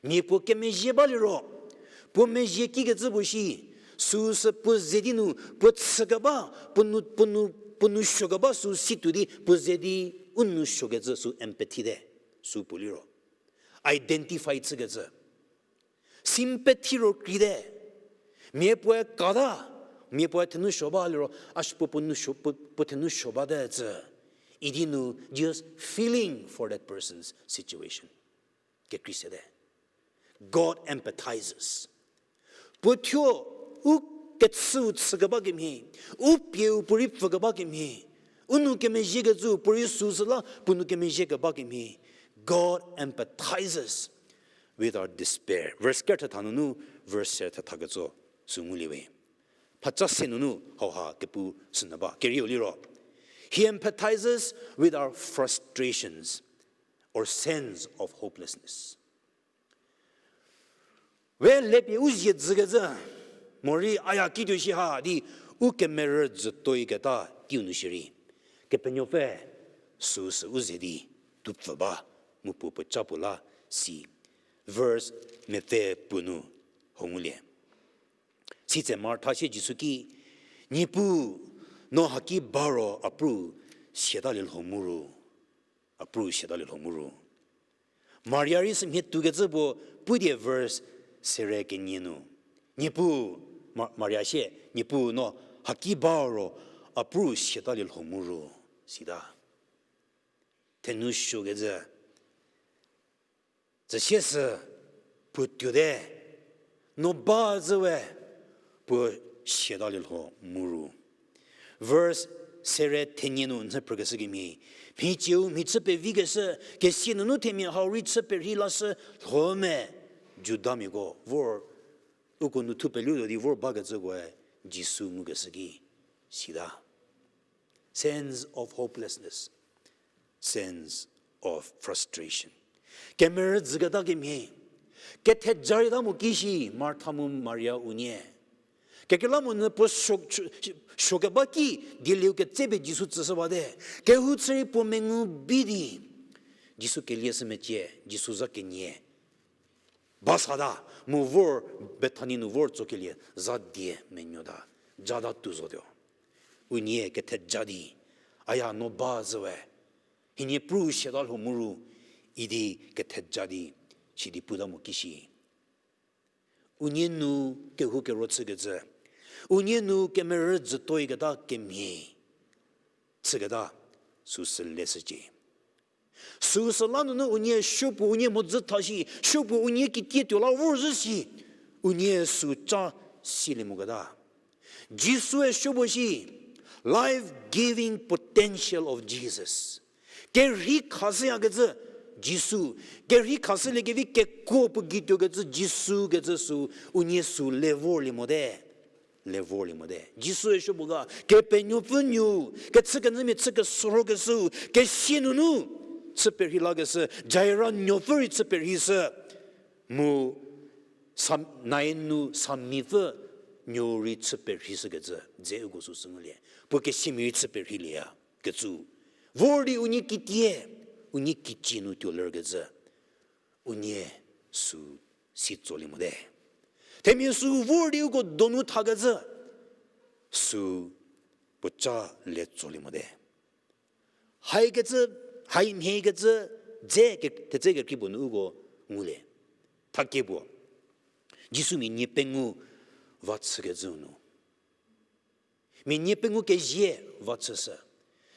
Mia puo kemezhie baliro, puo mezhie kikecü puo shi, süsü puo ze di nu, puo chükeba, puo nou, puo nou, puo nou suokeba sü situo di, puo ze di u nou suokecü sü empathy te, sü puo liro. Identify chükecü. Sympathy ro kreite. Mia puoe kata, mia puoe thenu suo ba liro, a shi puo puo nou suo, puo, puo thenu suo bate tsü. Idi nu just feeling for that person's situation. Kekrei sete. God empathizes. Puo thuo u kechüu chükeba kemhie, u pieu puorei pfükeba kemhie, u nou kemezhiekecüu puorei süsü la puo nou kemezhiekeba kemhie. God empathizes with our despair. Verse ker thetha nunu, verse ser thetha ketso, sü ngulie we. Phacha se nunu hauha kepu sünyü ba, kerieu liro. He empathizes with our frustrations or sense of hopelessness. We lepie u zie dzükecü, morei aya kituo shi ha di u kemerü dzütoiketa teiu nu shierei, Kepenuopfü süsü u ze di, tupfü ba, mu puo puoca puo la si. Verse mepfü puo nu ho ngulie. Sitse Martha sie Jisu ki, Niepuu, no haki ba ro a pru siatalie lho mu ru. A pru siatalie lho mu ru. Maria rei sümhie tuokecü puo pudie verse sere kenie nu. Niepuu, Ma-, Maria sie, Niepuu no haki ba ro a pru siatalie lho mu ru. Sita. Thenu suokecü. Tsüsie sü puo tuote, no ba zhü we puo siatalie lho mu ru. Verse sere thenie nu nyü phrükeshü kemhie, mhicieu mhi chü pevikeshü, kesia nunu themia hau rei chü perhei lashü lho me, Judamiako vor, uko nu thu pelu tuo di vor bakecükoe Jisu ngukeshü ki sita. Sense of hopelessness, sense of frustration. Kemerü dzüketa kemhie, ketheja rei ta mo ki shi Martha mu Maria unie. Kekreilamonyü puo suo, suo, suokeba ki dieliu ketsepie Jisu tsüshü bate. Kehou chü rei puo mengu bi di Jisu kelieshü mecie, Jisu za kenie. Ba sata, mu vor Bethani nu vor tsokelie za die menuota, jata tuo zotuo. Unie ketheja di, aya no ba zhü we, hienie pru siata lho mu ru, idi ketheja di, sidi puta mo ki shi. Unie nu kehou kero chükecü, unie nu kemerü dzütoiketa kemhie chüketa, süsü leshücie. Süsü la nunu unie supuo unie mhodzü tha shi, supuo unie kitie tuo la vorzhü shi, unie sü ca silie moketa. Jisue supuo shi, life-giving potential of Jesus. Kerhei khashüyakecü Jisu, kerhei khashüliekevi kekuo puo gei tuokecü Jisu kecü sü, unie sü le vorlie mote. Le vorlie mote. Jisue supuo ga, Kepenuopfü Nuou, kechükenyümia chü kesorokeshüu, kesia nunu chü perhei lakeshü, Jaira nuopfü rei chü perheishü, mu Sam-, Nain nu Samipfü Nuou rei chü perheishükecü dze uko süsü ngulie. Puo kesiamia rei chü perheilieya kecü. Vor di unie kitie, unie kicie nu tuolerkecü, unie sü si tsolie mote. Themia sü vor di uko donu thakecü, sü puo ca le tsolie mote. Haikecü, hai mhiekecü, dze ke-, thedze kekrei puo nu uko ngulie. Thakie puo, Jisu mia nie pengou va chükecüu nu, mia nie pengou kezie va chüshü.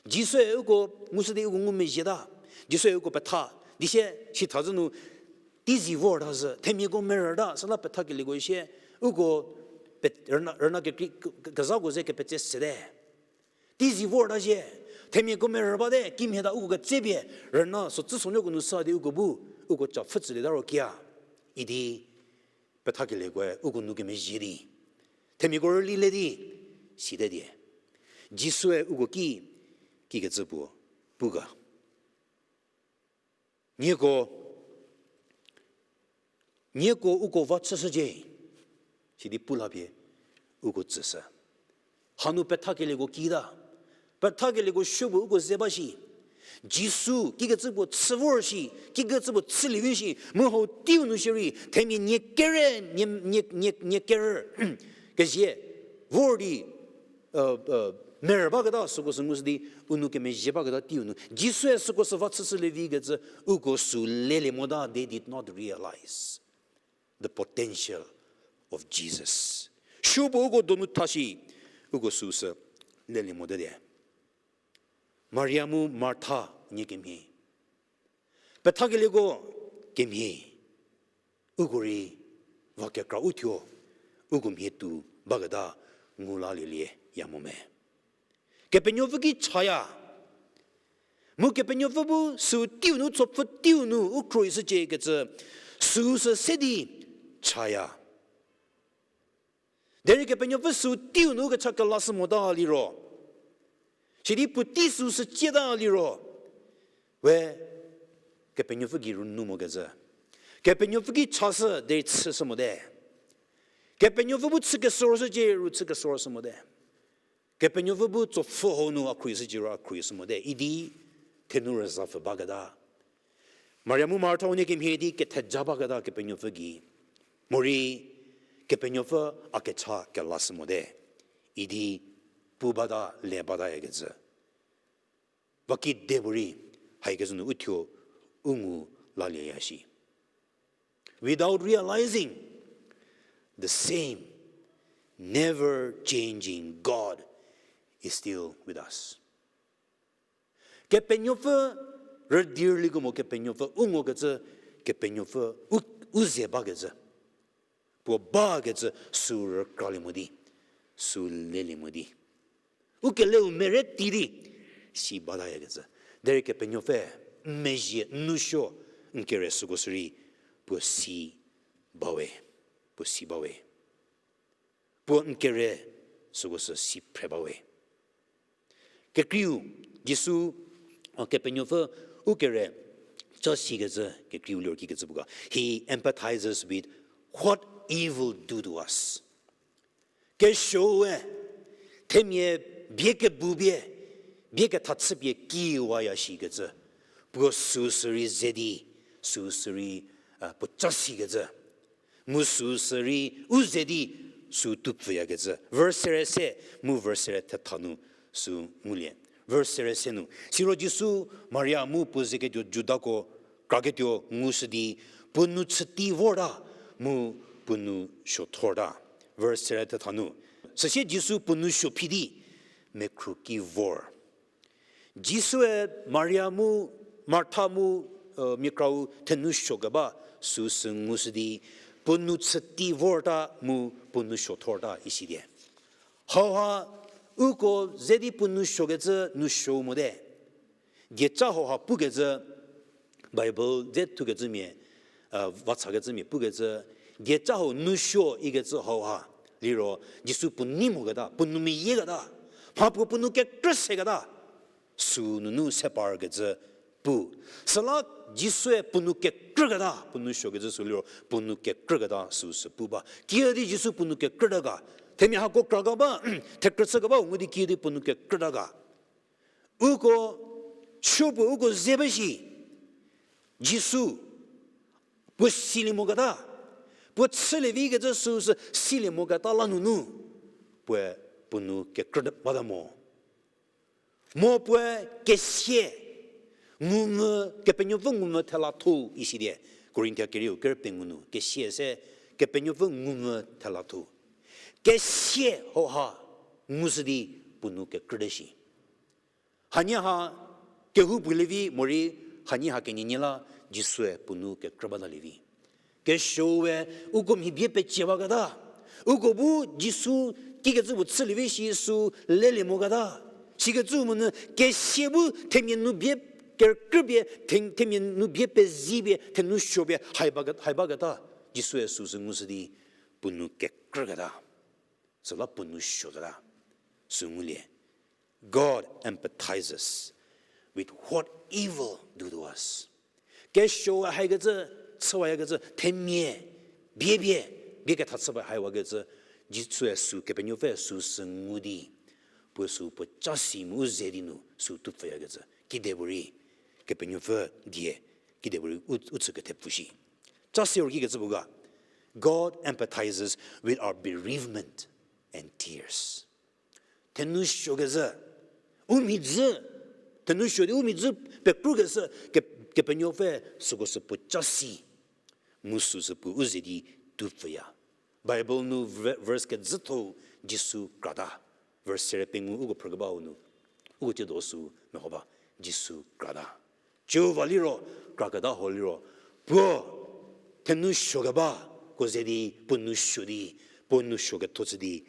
Jisue uko ngushü di uko ngumezhieta. Jisue uko petha di sie sitha zhü nu teizi vorta zhü, themiako merüta, süla pethakelieko sie uko pe-, rüna, rüna kekrei, ke-, kezhako ze kepetse sete. Teizi vorta zhie, themiako merü bate, kimhie ta uko ketsepie, rüna so tsü sonuoko nu sa di uko bu, uko ca pfhü tsülieta ro kia idi pethakeliekoe uko nu kemezhie di, themiako rüli le di, site die. Jisue uko ki, kikecü puo pu ga. Nieko, nieko uko va chüshücie, sidi pu la pie uko tsüshü. Hanu pethakelieko kita, pethakelieko supuo uko ze ba shi, Jisu kikecü puo chü vor shi, kikecü puo chülie vi shi, mu hau teiu nu shierei themia nie kere, nie, nie, nie, nie kerü kezie vor di merü baketa süko sü ngushü di, u nou kemezhie baketa teiu nu Jisue süko sü va chüshülie vikecü uko sü lelie mota, they did not realize the potential of Jesus. Supuo uko donu tha shi, uko süsü lelie mote die. Maria mu Martha nie kemhie, pethakelieko kemhie, uko rei va kekra u thuo, uko mhie tuo baketa ngu lalielie ya mo me. Kepenuopfü ki chaya, Mu Kepenuopfü bu süu teiu nu, tsopfü teiu nu u khruohishücie kecü, süu sü se di chaya. Derei Kepenuopfü süu teiu nu kecha kelashü mota liro, sidi puotei süu sü cieta liro, we Kepenuopfü gei rünu mokecü, Kepenuopfü ki chashü derei chüshü mote. Kepenuopfü bu chü kesorshücie ru chü kesorshü mote. Kepenuopfü bu tsopfü hau nu a khruohishücie ru a khruohishü mote idi thenu rüzapfü baketa, Maria mu Martha unie kemhie di ketheja baketa Kepenuopfü gei, morei Kepenuopfü a kecha kelashü mote idi pu bata le batayakecü, va kidepuorei haikecü nu uthuo u ngu lalieya shi. Without realizing, the same, never changing God is still with us. Kepenuopfü rüdirliko mo Kepenuopfü u ngokecü, Kepenuopfü u, u ze bakecü, puo bakecü süu rükralie mo di, süu lelie mo di, u keleu mere ti di, si batayakecü. Derei Kepenuopfü n mezhie n nousuo n kere süko sürei puo si bawe, puo si bawe. Puo n kere süko sü si phre bawe. Kekreiu, Jisu, a, Kepenuopfü u kere cha sikecü kekreiu liro kikecü puo ga. He empathizes with what evil do to us. Kesuoe, themia bie kebu pie, bie ketha chüpie kiwaya shikecü, puo süu sürei ze di, süu sürei, a, puo cha sikecü. Mu süu sürei u ze di süu tupfüyakecü. Verse sere se, mu verse sere thetha nu süu ngulie. Verse sere se nu. Siro Jisu Maria mu puo zeketuo Judako kraketuo ngushü di, puo nou chütei vorta, mu puo nou suothorta. Verse sere thetha nu. Süsie Jisu puo nou suo phi di, mekhru ki vor. Jisue Maria mu, Martha mu, e, mia krau thenu suo keba süu sü ngushü di, puo nou chütei vorta mu puo nou suothorta isidie. Hauha, uko ze di puo nou suokecü nou suo mote. Dieca hauha pukecü, Bible dze thukecümia, e, vachakecümia pukecü, dieca hau nou suo ikecü hauha, liro, Jisu puo nei moketa, puo nou meyieketa, mha puo puo nou kekrü seketa, süu nunu se parkecü pu. Süla Jisue puo nou kekrüketa, puo nou suokecü sü liro, puo nou kekrüketa süu sü pu ba. Kiüdi Jisu puo nou kekrüta ga, themia hako kra keba, thekrü chü keba ngu di kiüdi puo nou kekrüta ga. Uko supuo uko ze ba shi, Jisu, puo silie moketa, puo chülie vikecü süu sü silie moketa la nunu, puoe puo nou kekrü bata mo. Mo puoe kesia, ngumvü, Kepenuopfü ngumvü thela tho isidie, Korinthia kerieu ker pengou nu, kesia se, Kepenuopfü ngumvü thela tho. Kesia hauha ngushü di puo nou kekrüte shi. Hanie ha kehoupuo lievi morei hanie ha kenienie la Jisue puo nou kekrü batalie vi. Kesuoe uko mhi bie pecie baketa, uko bu Jisu kikecü puo chülie vi shi süu lelie moketa. Sikecü monyü kesia bu themia nu bie kerükrüpie, the-, themia nu bie pezipie, thenu suopie, hai ba ke-, hai baketa. Jisue süu sü ngushü di puo nou kekrüketa. Süla puo nou suoketa. Sü ngulie. God empathizes with what evil do to us. Kesuoe haikecü, chüwayakecü, themia, bie bie, bie ketha chüba haiwakecü, Jisue süu Kepenuopfü süu sü ngu di, puo süu puo cha si mu u ze di nu süu tupfüyakecü, kidepuorei, Kepenuopfü die, kidepuorei u, u chü kethepfu shi. Cha si ro kikecü puo ga, God empathizes with our bereavement and tears. Thenu suokecü, u mhidzü, thenu suo di u mhidzü pekrükeshü, ke-, Kepenuopfü süko sü puo cha si, mu süu sü puo u ze di tupfüya. Bible nu ve-, verse kejütho Jisu krata. Verse sere pengou uko phrükebau nu, uko tsiedo sü meho ba, Jisu krata. Jihova liro, kraketa ho liro, puo thenu suokebako ze di, puo nou suo di, puo nou suo ketho chü di,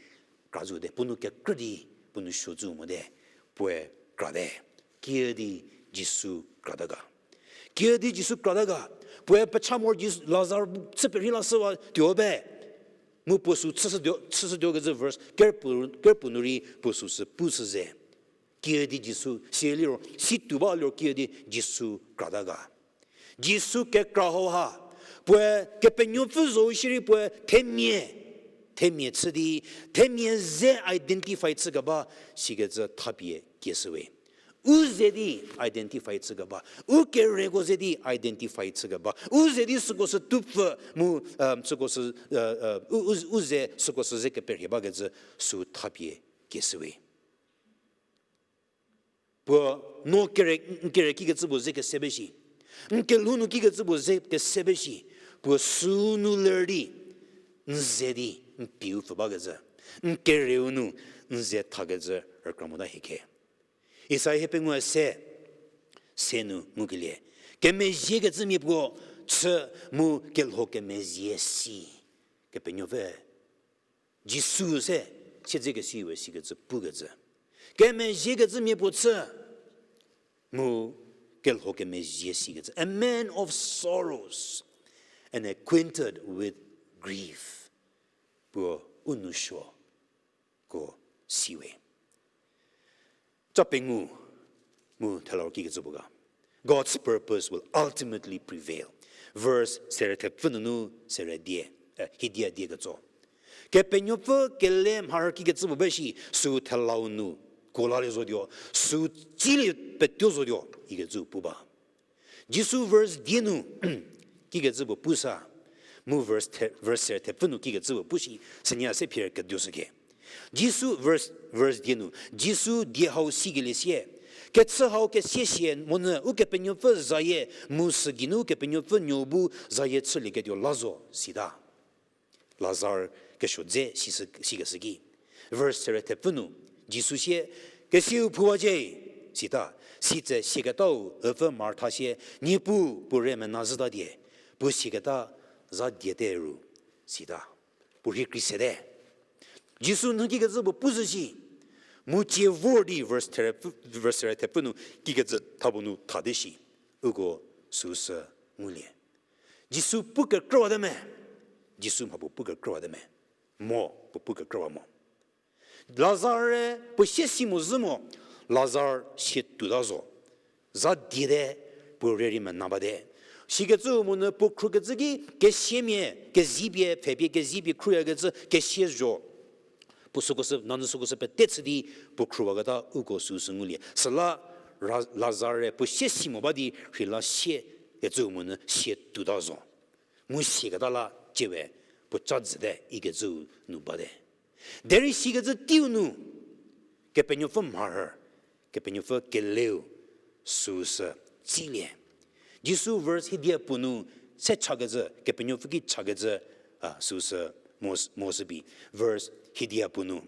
kra zo te, puo nou kekrü di, puo nou suo zo mote, puoe krate. Kiüdi Jisu krata ga. Kiüdi Jisu krata ga. Puoe pecha mor Jisu, Lazar chü perhei lashüwa tuo be. Mu puo sü chüshütuo, chüshütuo kecü verse kerpu, kerpu nu rei puo süsü pushü ze. Kiüdi Jisu, siliro, si tuo ba liro kiüdi Jisu krata ga. Jisu kekra hauha, puoe Kepenuopfü zo shierei puoe themia, themia chü di, themia ze identify chü keba, sikecü thapie kieshüwe. U ze di identify chü keba, u kereko ze di identify chü keba, u ze di süko sü tupfü mu, um, süko sü, uh, uh, u, u, u ze süko sü ze keperhie bakecü sü thapie kieshüwe. Puo no kere, n kere kikecü puo ze kese ba shi. N kelhou nu kikecü puo ze kese ba shi. Puo sünu ler di, n ze di, n pieu pfü bakecü. N kereu nu, n ze thakecü rükra mota hieke. Isaiah hiepengou se, se nu ngukelie. Kemezhiekecü mia puo chü mu kelho kemezhie si. Kepenuopfü Jisu se, siedzekesiwe sikecü pukecü. Kemezhiekecü mia puo chü, mu kelho kemezhie sikecü. A man of sorrows and acquainted with grief. Puo u nou suo ko siwe. Ca pengou mu thela kikecü puo ga. God's purpose will ultimately prevail. Verse sere thepfü nunu sere die, eh, hiedia die ketso. Kepenuopfü kele mharhü kikecü puo ba shi, sü thelau nu kuo lalie zotuo, sü tsilie petuo zotuo, ikecü pu ba. Jisu verse die nu, kikecü puo pusa, mu verse the, verse sere thepfü nu kikecü puo pu shi, sünie se phier keduo süke. Jisu verse, verse die nu, Jisu die hau sikelie sie, kechü hau kesie sie monyü Ukepenuopfü zayie, mu sü geinu Ukepenuopfü nuo bu zayie chülieketuo la zo, sita. Lazar kesuo dze si, sikeshü ki. Verse sere thepfü nu, Jisu sie, kesiu phuwacie, sita, sitse siaketau üpfü Martha sie, Niepuu, puo re mena zhüta die, puo siaketa za diete ru, sita. Puo rhei kri sete. Jisu nhü kikecü puo pu zhü shi. Mu tsie vor di verse sere thepfü nu kikecü tha puo nu thate shi. Uko süsü ngulie. Jisu pu kekrüwate me. Jisu mha puo pu kekrüwate me. Mo, puo pu kekrüwa mo. Lazar-e puo sie si mo zhü mo. Lazar sie tuota zo. Za diete, puo rei rei mena bate. Sikecü monyü puo khrukecü ki kesiamia, kezipie, pfhepie, kezipie khruyakecü kesia zo. Puo süko sü, nanyü süko sü pete chü di puo khrüwaketa uko süsü ngulie. Süla Lazar-e puo sie si mo ba di rheila sie kecü monyü sie tuota zo. Mu siaketa la tsie we puo ca dzüte ikecü nu bate. Derei sikecü teiu nu, Kepenuopfü mharhü, Kepenuopfü keleu süsü tsilie. Jisu verse hiedia puo nu se chakecü, Kepenuopfü ki chakecü, a, süsü mo, mo sübi. Verse hiedia puo nu.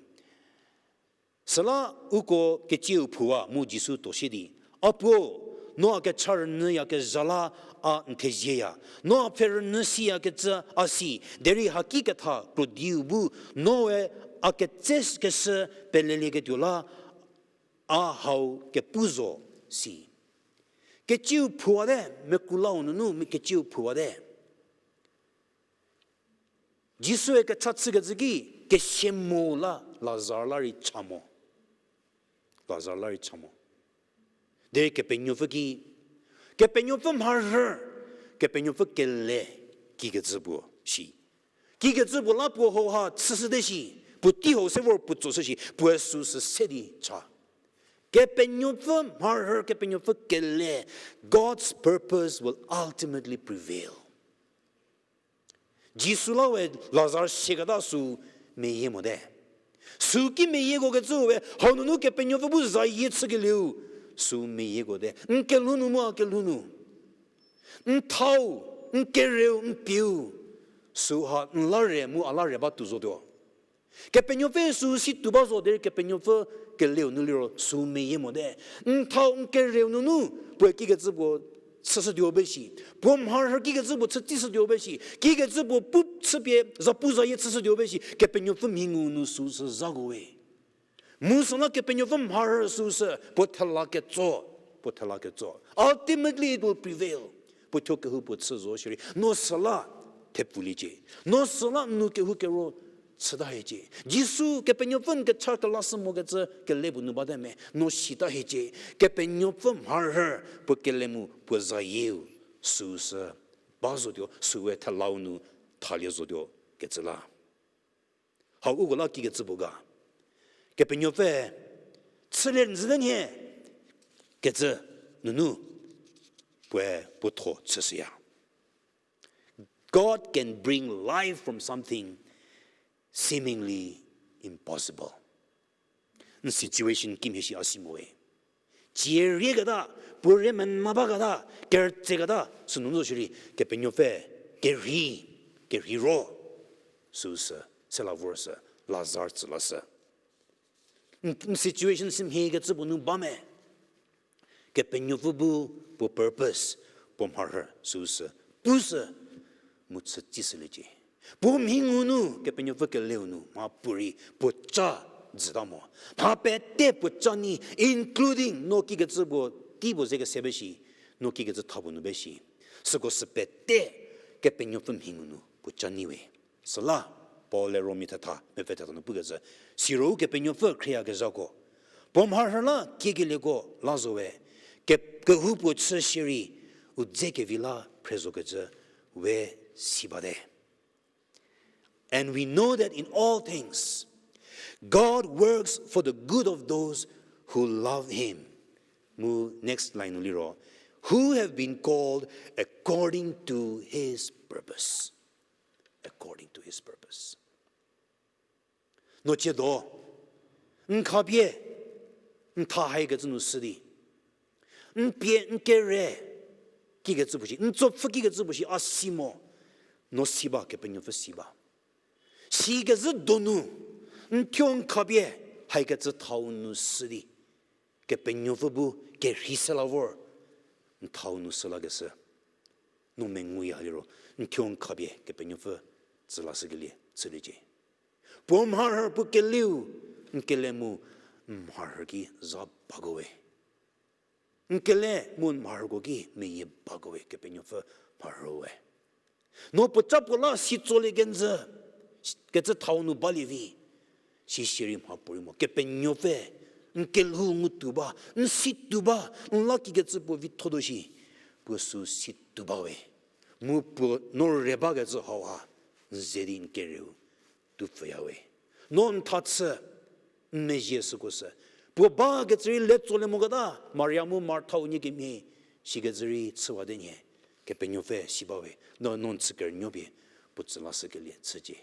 Süla uko ketsieu phuwa mu Jisu tuo sie di, A puo, no a kecha rünyüyakezha la a n thezieya, no a pfhe rünyü siyakecü a si, derei haki ketha krodiu bu noe a ketsekeshü pelelieketuo la a hau kepu zo, si. Ketsieu phuwate, mekulau nunu mi ketsieu phuwate. Jisue kecha chükecü ki, kesia mo la Lazar la rei cha mo. Lazar la rei cha mo. Derei Kepenuopfü ki, Kepenuopfü mharhü, Kepenuopfü kele kikecü puo shi. Kikecü puo la puo hauha chüshüte shi, puotei hau se vor puo tsoshü shi, puoe süsü se di cha. Kepenuopfü mharhü, Kepenuopfü kele, God's purpose will ultimately prevail. Jisu la we Lazar siaketa sü meyie mote. Sü ki meyieko kecü we, hau nunu Kepenuopfü bu zayie chükelieu, sü meyieko te. N kelhou nu mu a kelhou nu. N thau, n kereu, n pieu. Süha n la re mu a la re ba tuo zotuo. Kepenuopfü sü si tuo ba zo derei Kepenuopfü keleu nu liro sü meyie mote. N thau n kereu nunu, puoe kikecü puo chüshütuo be shi. Puo mharhü kikecü puo chü tsishütuo be shi. Kikecü puo pu chüpie, zapu zayie chüshütuo be shi. Kepenuopfü mhingu nu süsü zhakowe. Mu süla Kepenuopfü mharhü süsü, puo thela ketso. puo thela ketso. Ultimately, it will prevail. Puo thuo kehoupuo chü zo shierei, no süla thepfuliecie. No süla n nou kehou kero chüta hiecie. Jisu Kepenuopfü n kecha kelashü mokecü kele puo nu bate me, no sita hiecie. Kepenuopfü mharhü puo kele mu puo zayieu, süu sü ba zotuo, süu we thelau nu thalie zotuo kecü la. Hau uko la kikecü puo ga. Kepenuopfü chülie njüte nhie kecü nunu puoe puo tho chüshüya. God can bring life from something seemingly impossible. N situation kimhie shi a si mo we. Cie rieketa, puo rei mena baketa, kerütseketa, sünu zo shierei, Kepenuopfü kerhei, kerhei ro, süu sü, se la vor sü, Lazar tsü lashü. N, n situation simhiekecü puo nu ba me. Kepenuopfü bu puo purpose, puo mharhü süu sü, pu sü, mu chü tsishüliecie. Puo mhi ngu nu, Kepenuopfü keleu nu, mha puorei puo ca jüta mo. Mha pete puo ca nyi, including no kikecü puo, tei puo ze kese ba shi, no kikecü tha puo nu ba shi. Süko sü pete, Kepenuopfü mhi ngu nu, puo ca nyi we. Süla, Paul-e Romi thetha, mepfü thetha nu pukecü, siro Kepenuopfü khrieyakezhako, puo mharhü la kiekelieko la zo we, ke, kehoupuo chü shierei, u dze kevi la phre zokecü, we si bate. And we know that in all things, God works for the good of those who love him. Mu next line nu liro, who have been called according to his purpose. According to his purpose. No ciedo, n khapie, n tha haikecü nu sü di, n pie, n kere, kikecü puo shi, n tsopfü kikecü puo shi a si mo, no si ba, Kepenuopfü si ba. Sikezhü donu, n thuo n khapie, haikecü thau nu sü di, Kepenuopfü bu kerhei se la vor, n thau nu sü lakeshü. No menguya liro, n thuo n khapie Kepenuopfü tsü lashükelie chüliecie. Puo mharhü puo keleu, n kele mu n mharhü ki za bako we. N kele mu n mharhüko ki meyie bako we Kepenuopfü mharhü we. No puo ca puo la si tsolie kenjü, kecü thau nu balie vi. Sishierei mha puorei mo. Kepenuopfü, n kelhou ngutuo ba, n situo ba, n la kikecü puo vitho tuo shi, puo sü situo ba we. Mu puo no re bakecü hauha, n ze di n kereu, tuopfüya we. No n tha chü, n mezhie süko sü. Puo bakecü rei le tsolie moketa, Maria mu Martha unie kemhie, sikecü rei chüwate nhie, Kepenuopfü si ba we, no, no n chü kerünuo pie, puo tsü lashükelie chücie.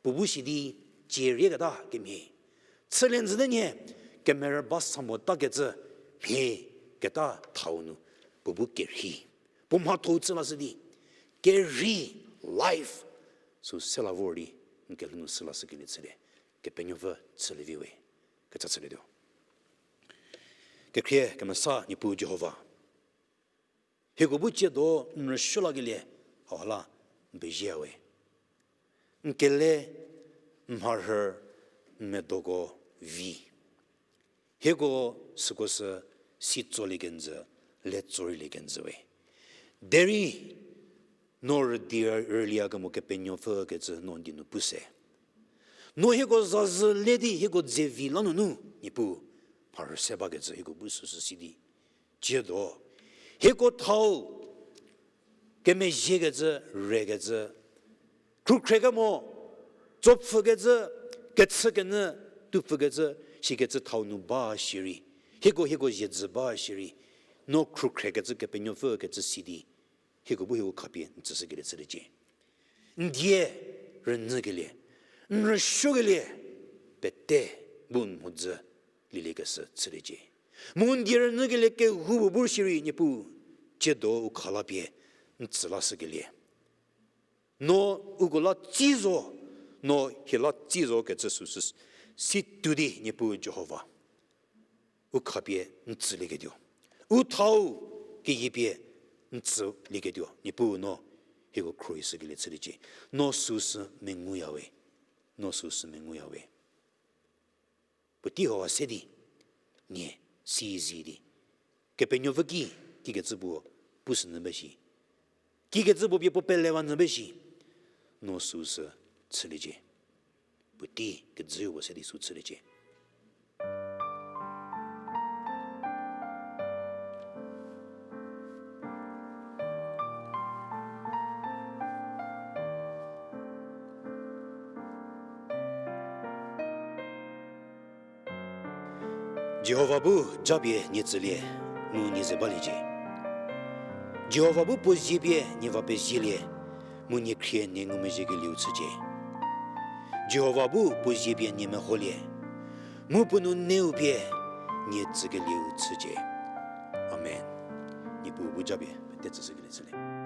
Puo bu si di, cie rieketa kemhie. Chülie njüte nhie, kemerü ba sa motakecü mhie keta thau nu, puo bu kerhei. Puo mhathou chü lashü di, kerhei, life, sü se la vor di, n kelhou nu sü lashükelie chülie, Kepenuopfü chülie vi we, kecha chülietuo. Kekhrie kemesa Niepuu Jihova. Hieko bu ciedo n rüsuo lakelie, hauha la n pezie we. N kele, n mharhü, n medoko vi. Hieko süko sü si tsolie kenjü, le tsolie kenjü we. Derei no rüdi rüliya kemo Kepenuopfü kecü no n die nu pu se. No hieko zazhü le di hieko dze vi lanunu, Niepuu, mharhü se bakecü hieko bu süsü si di. Ciedo, hieko thau, kemezhiekecü, rekecü, khrükhrekemo, tsopfhükecü, kechükenyü, tuopfhükecü, sikecü thau nu ba shierei. Hieko, hieko zhie jü ba shierei. No khrükhrekecü Kepenuopfü kecü si di. Hieko bu hieko khapie n tsüshükelie chüliecie. N die rünyükelie, n rüsuokelie, pete bu n mhodzü lieliekeshü chüliecie. Mu n die rünyükelie kehoupuo bu shierei Niepuu, ciedo u kha la pie n tsü lashükelie. No uko la tsi zo, no hie la tsi zo kecü süsü si tuo di Niepuu Jihova. U khapie n tsülieketuo. U thau keyie pie n tsülieketuo. Niepuu no hieko khruohishükelie chüliecie. No süsü menguya we. No süsü menguya we. Puotei hau se di, nie, si zi di. Kepenuopfü ki, kikecü puo pushünyü ba shi. Kikecü puo pie puo pelewa nyü ba shi. No süu sü chüliecie. Puotei kejü puo se di süu chüliecie. Jihova bu japie nie tsülie, mu nie ze baliecie. Jihova bu puo zie pie nie va pezielie, mu nie khrie nie ngumezhiekelieu chücie. Jihova bu puo zie pie nie meholie, mu puo nuneu pie nie tsükelieu chücie. Amen. Niepuu bu japie pete tsüshükelie chülie.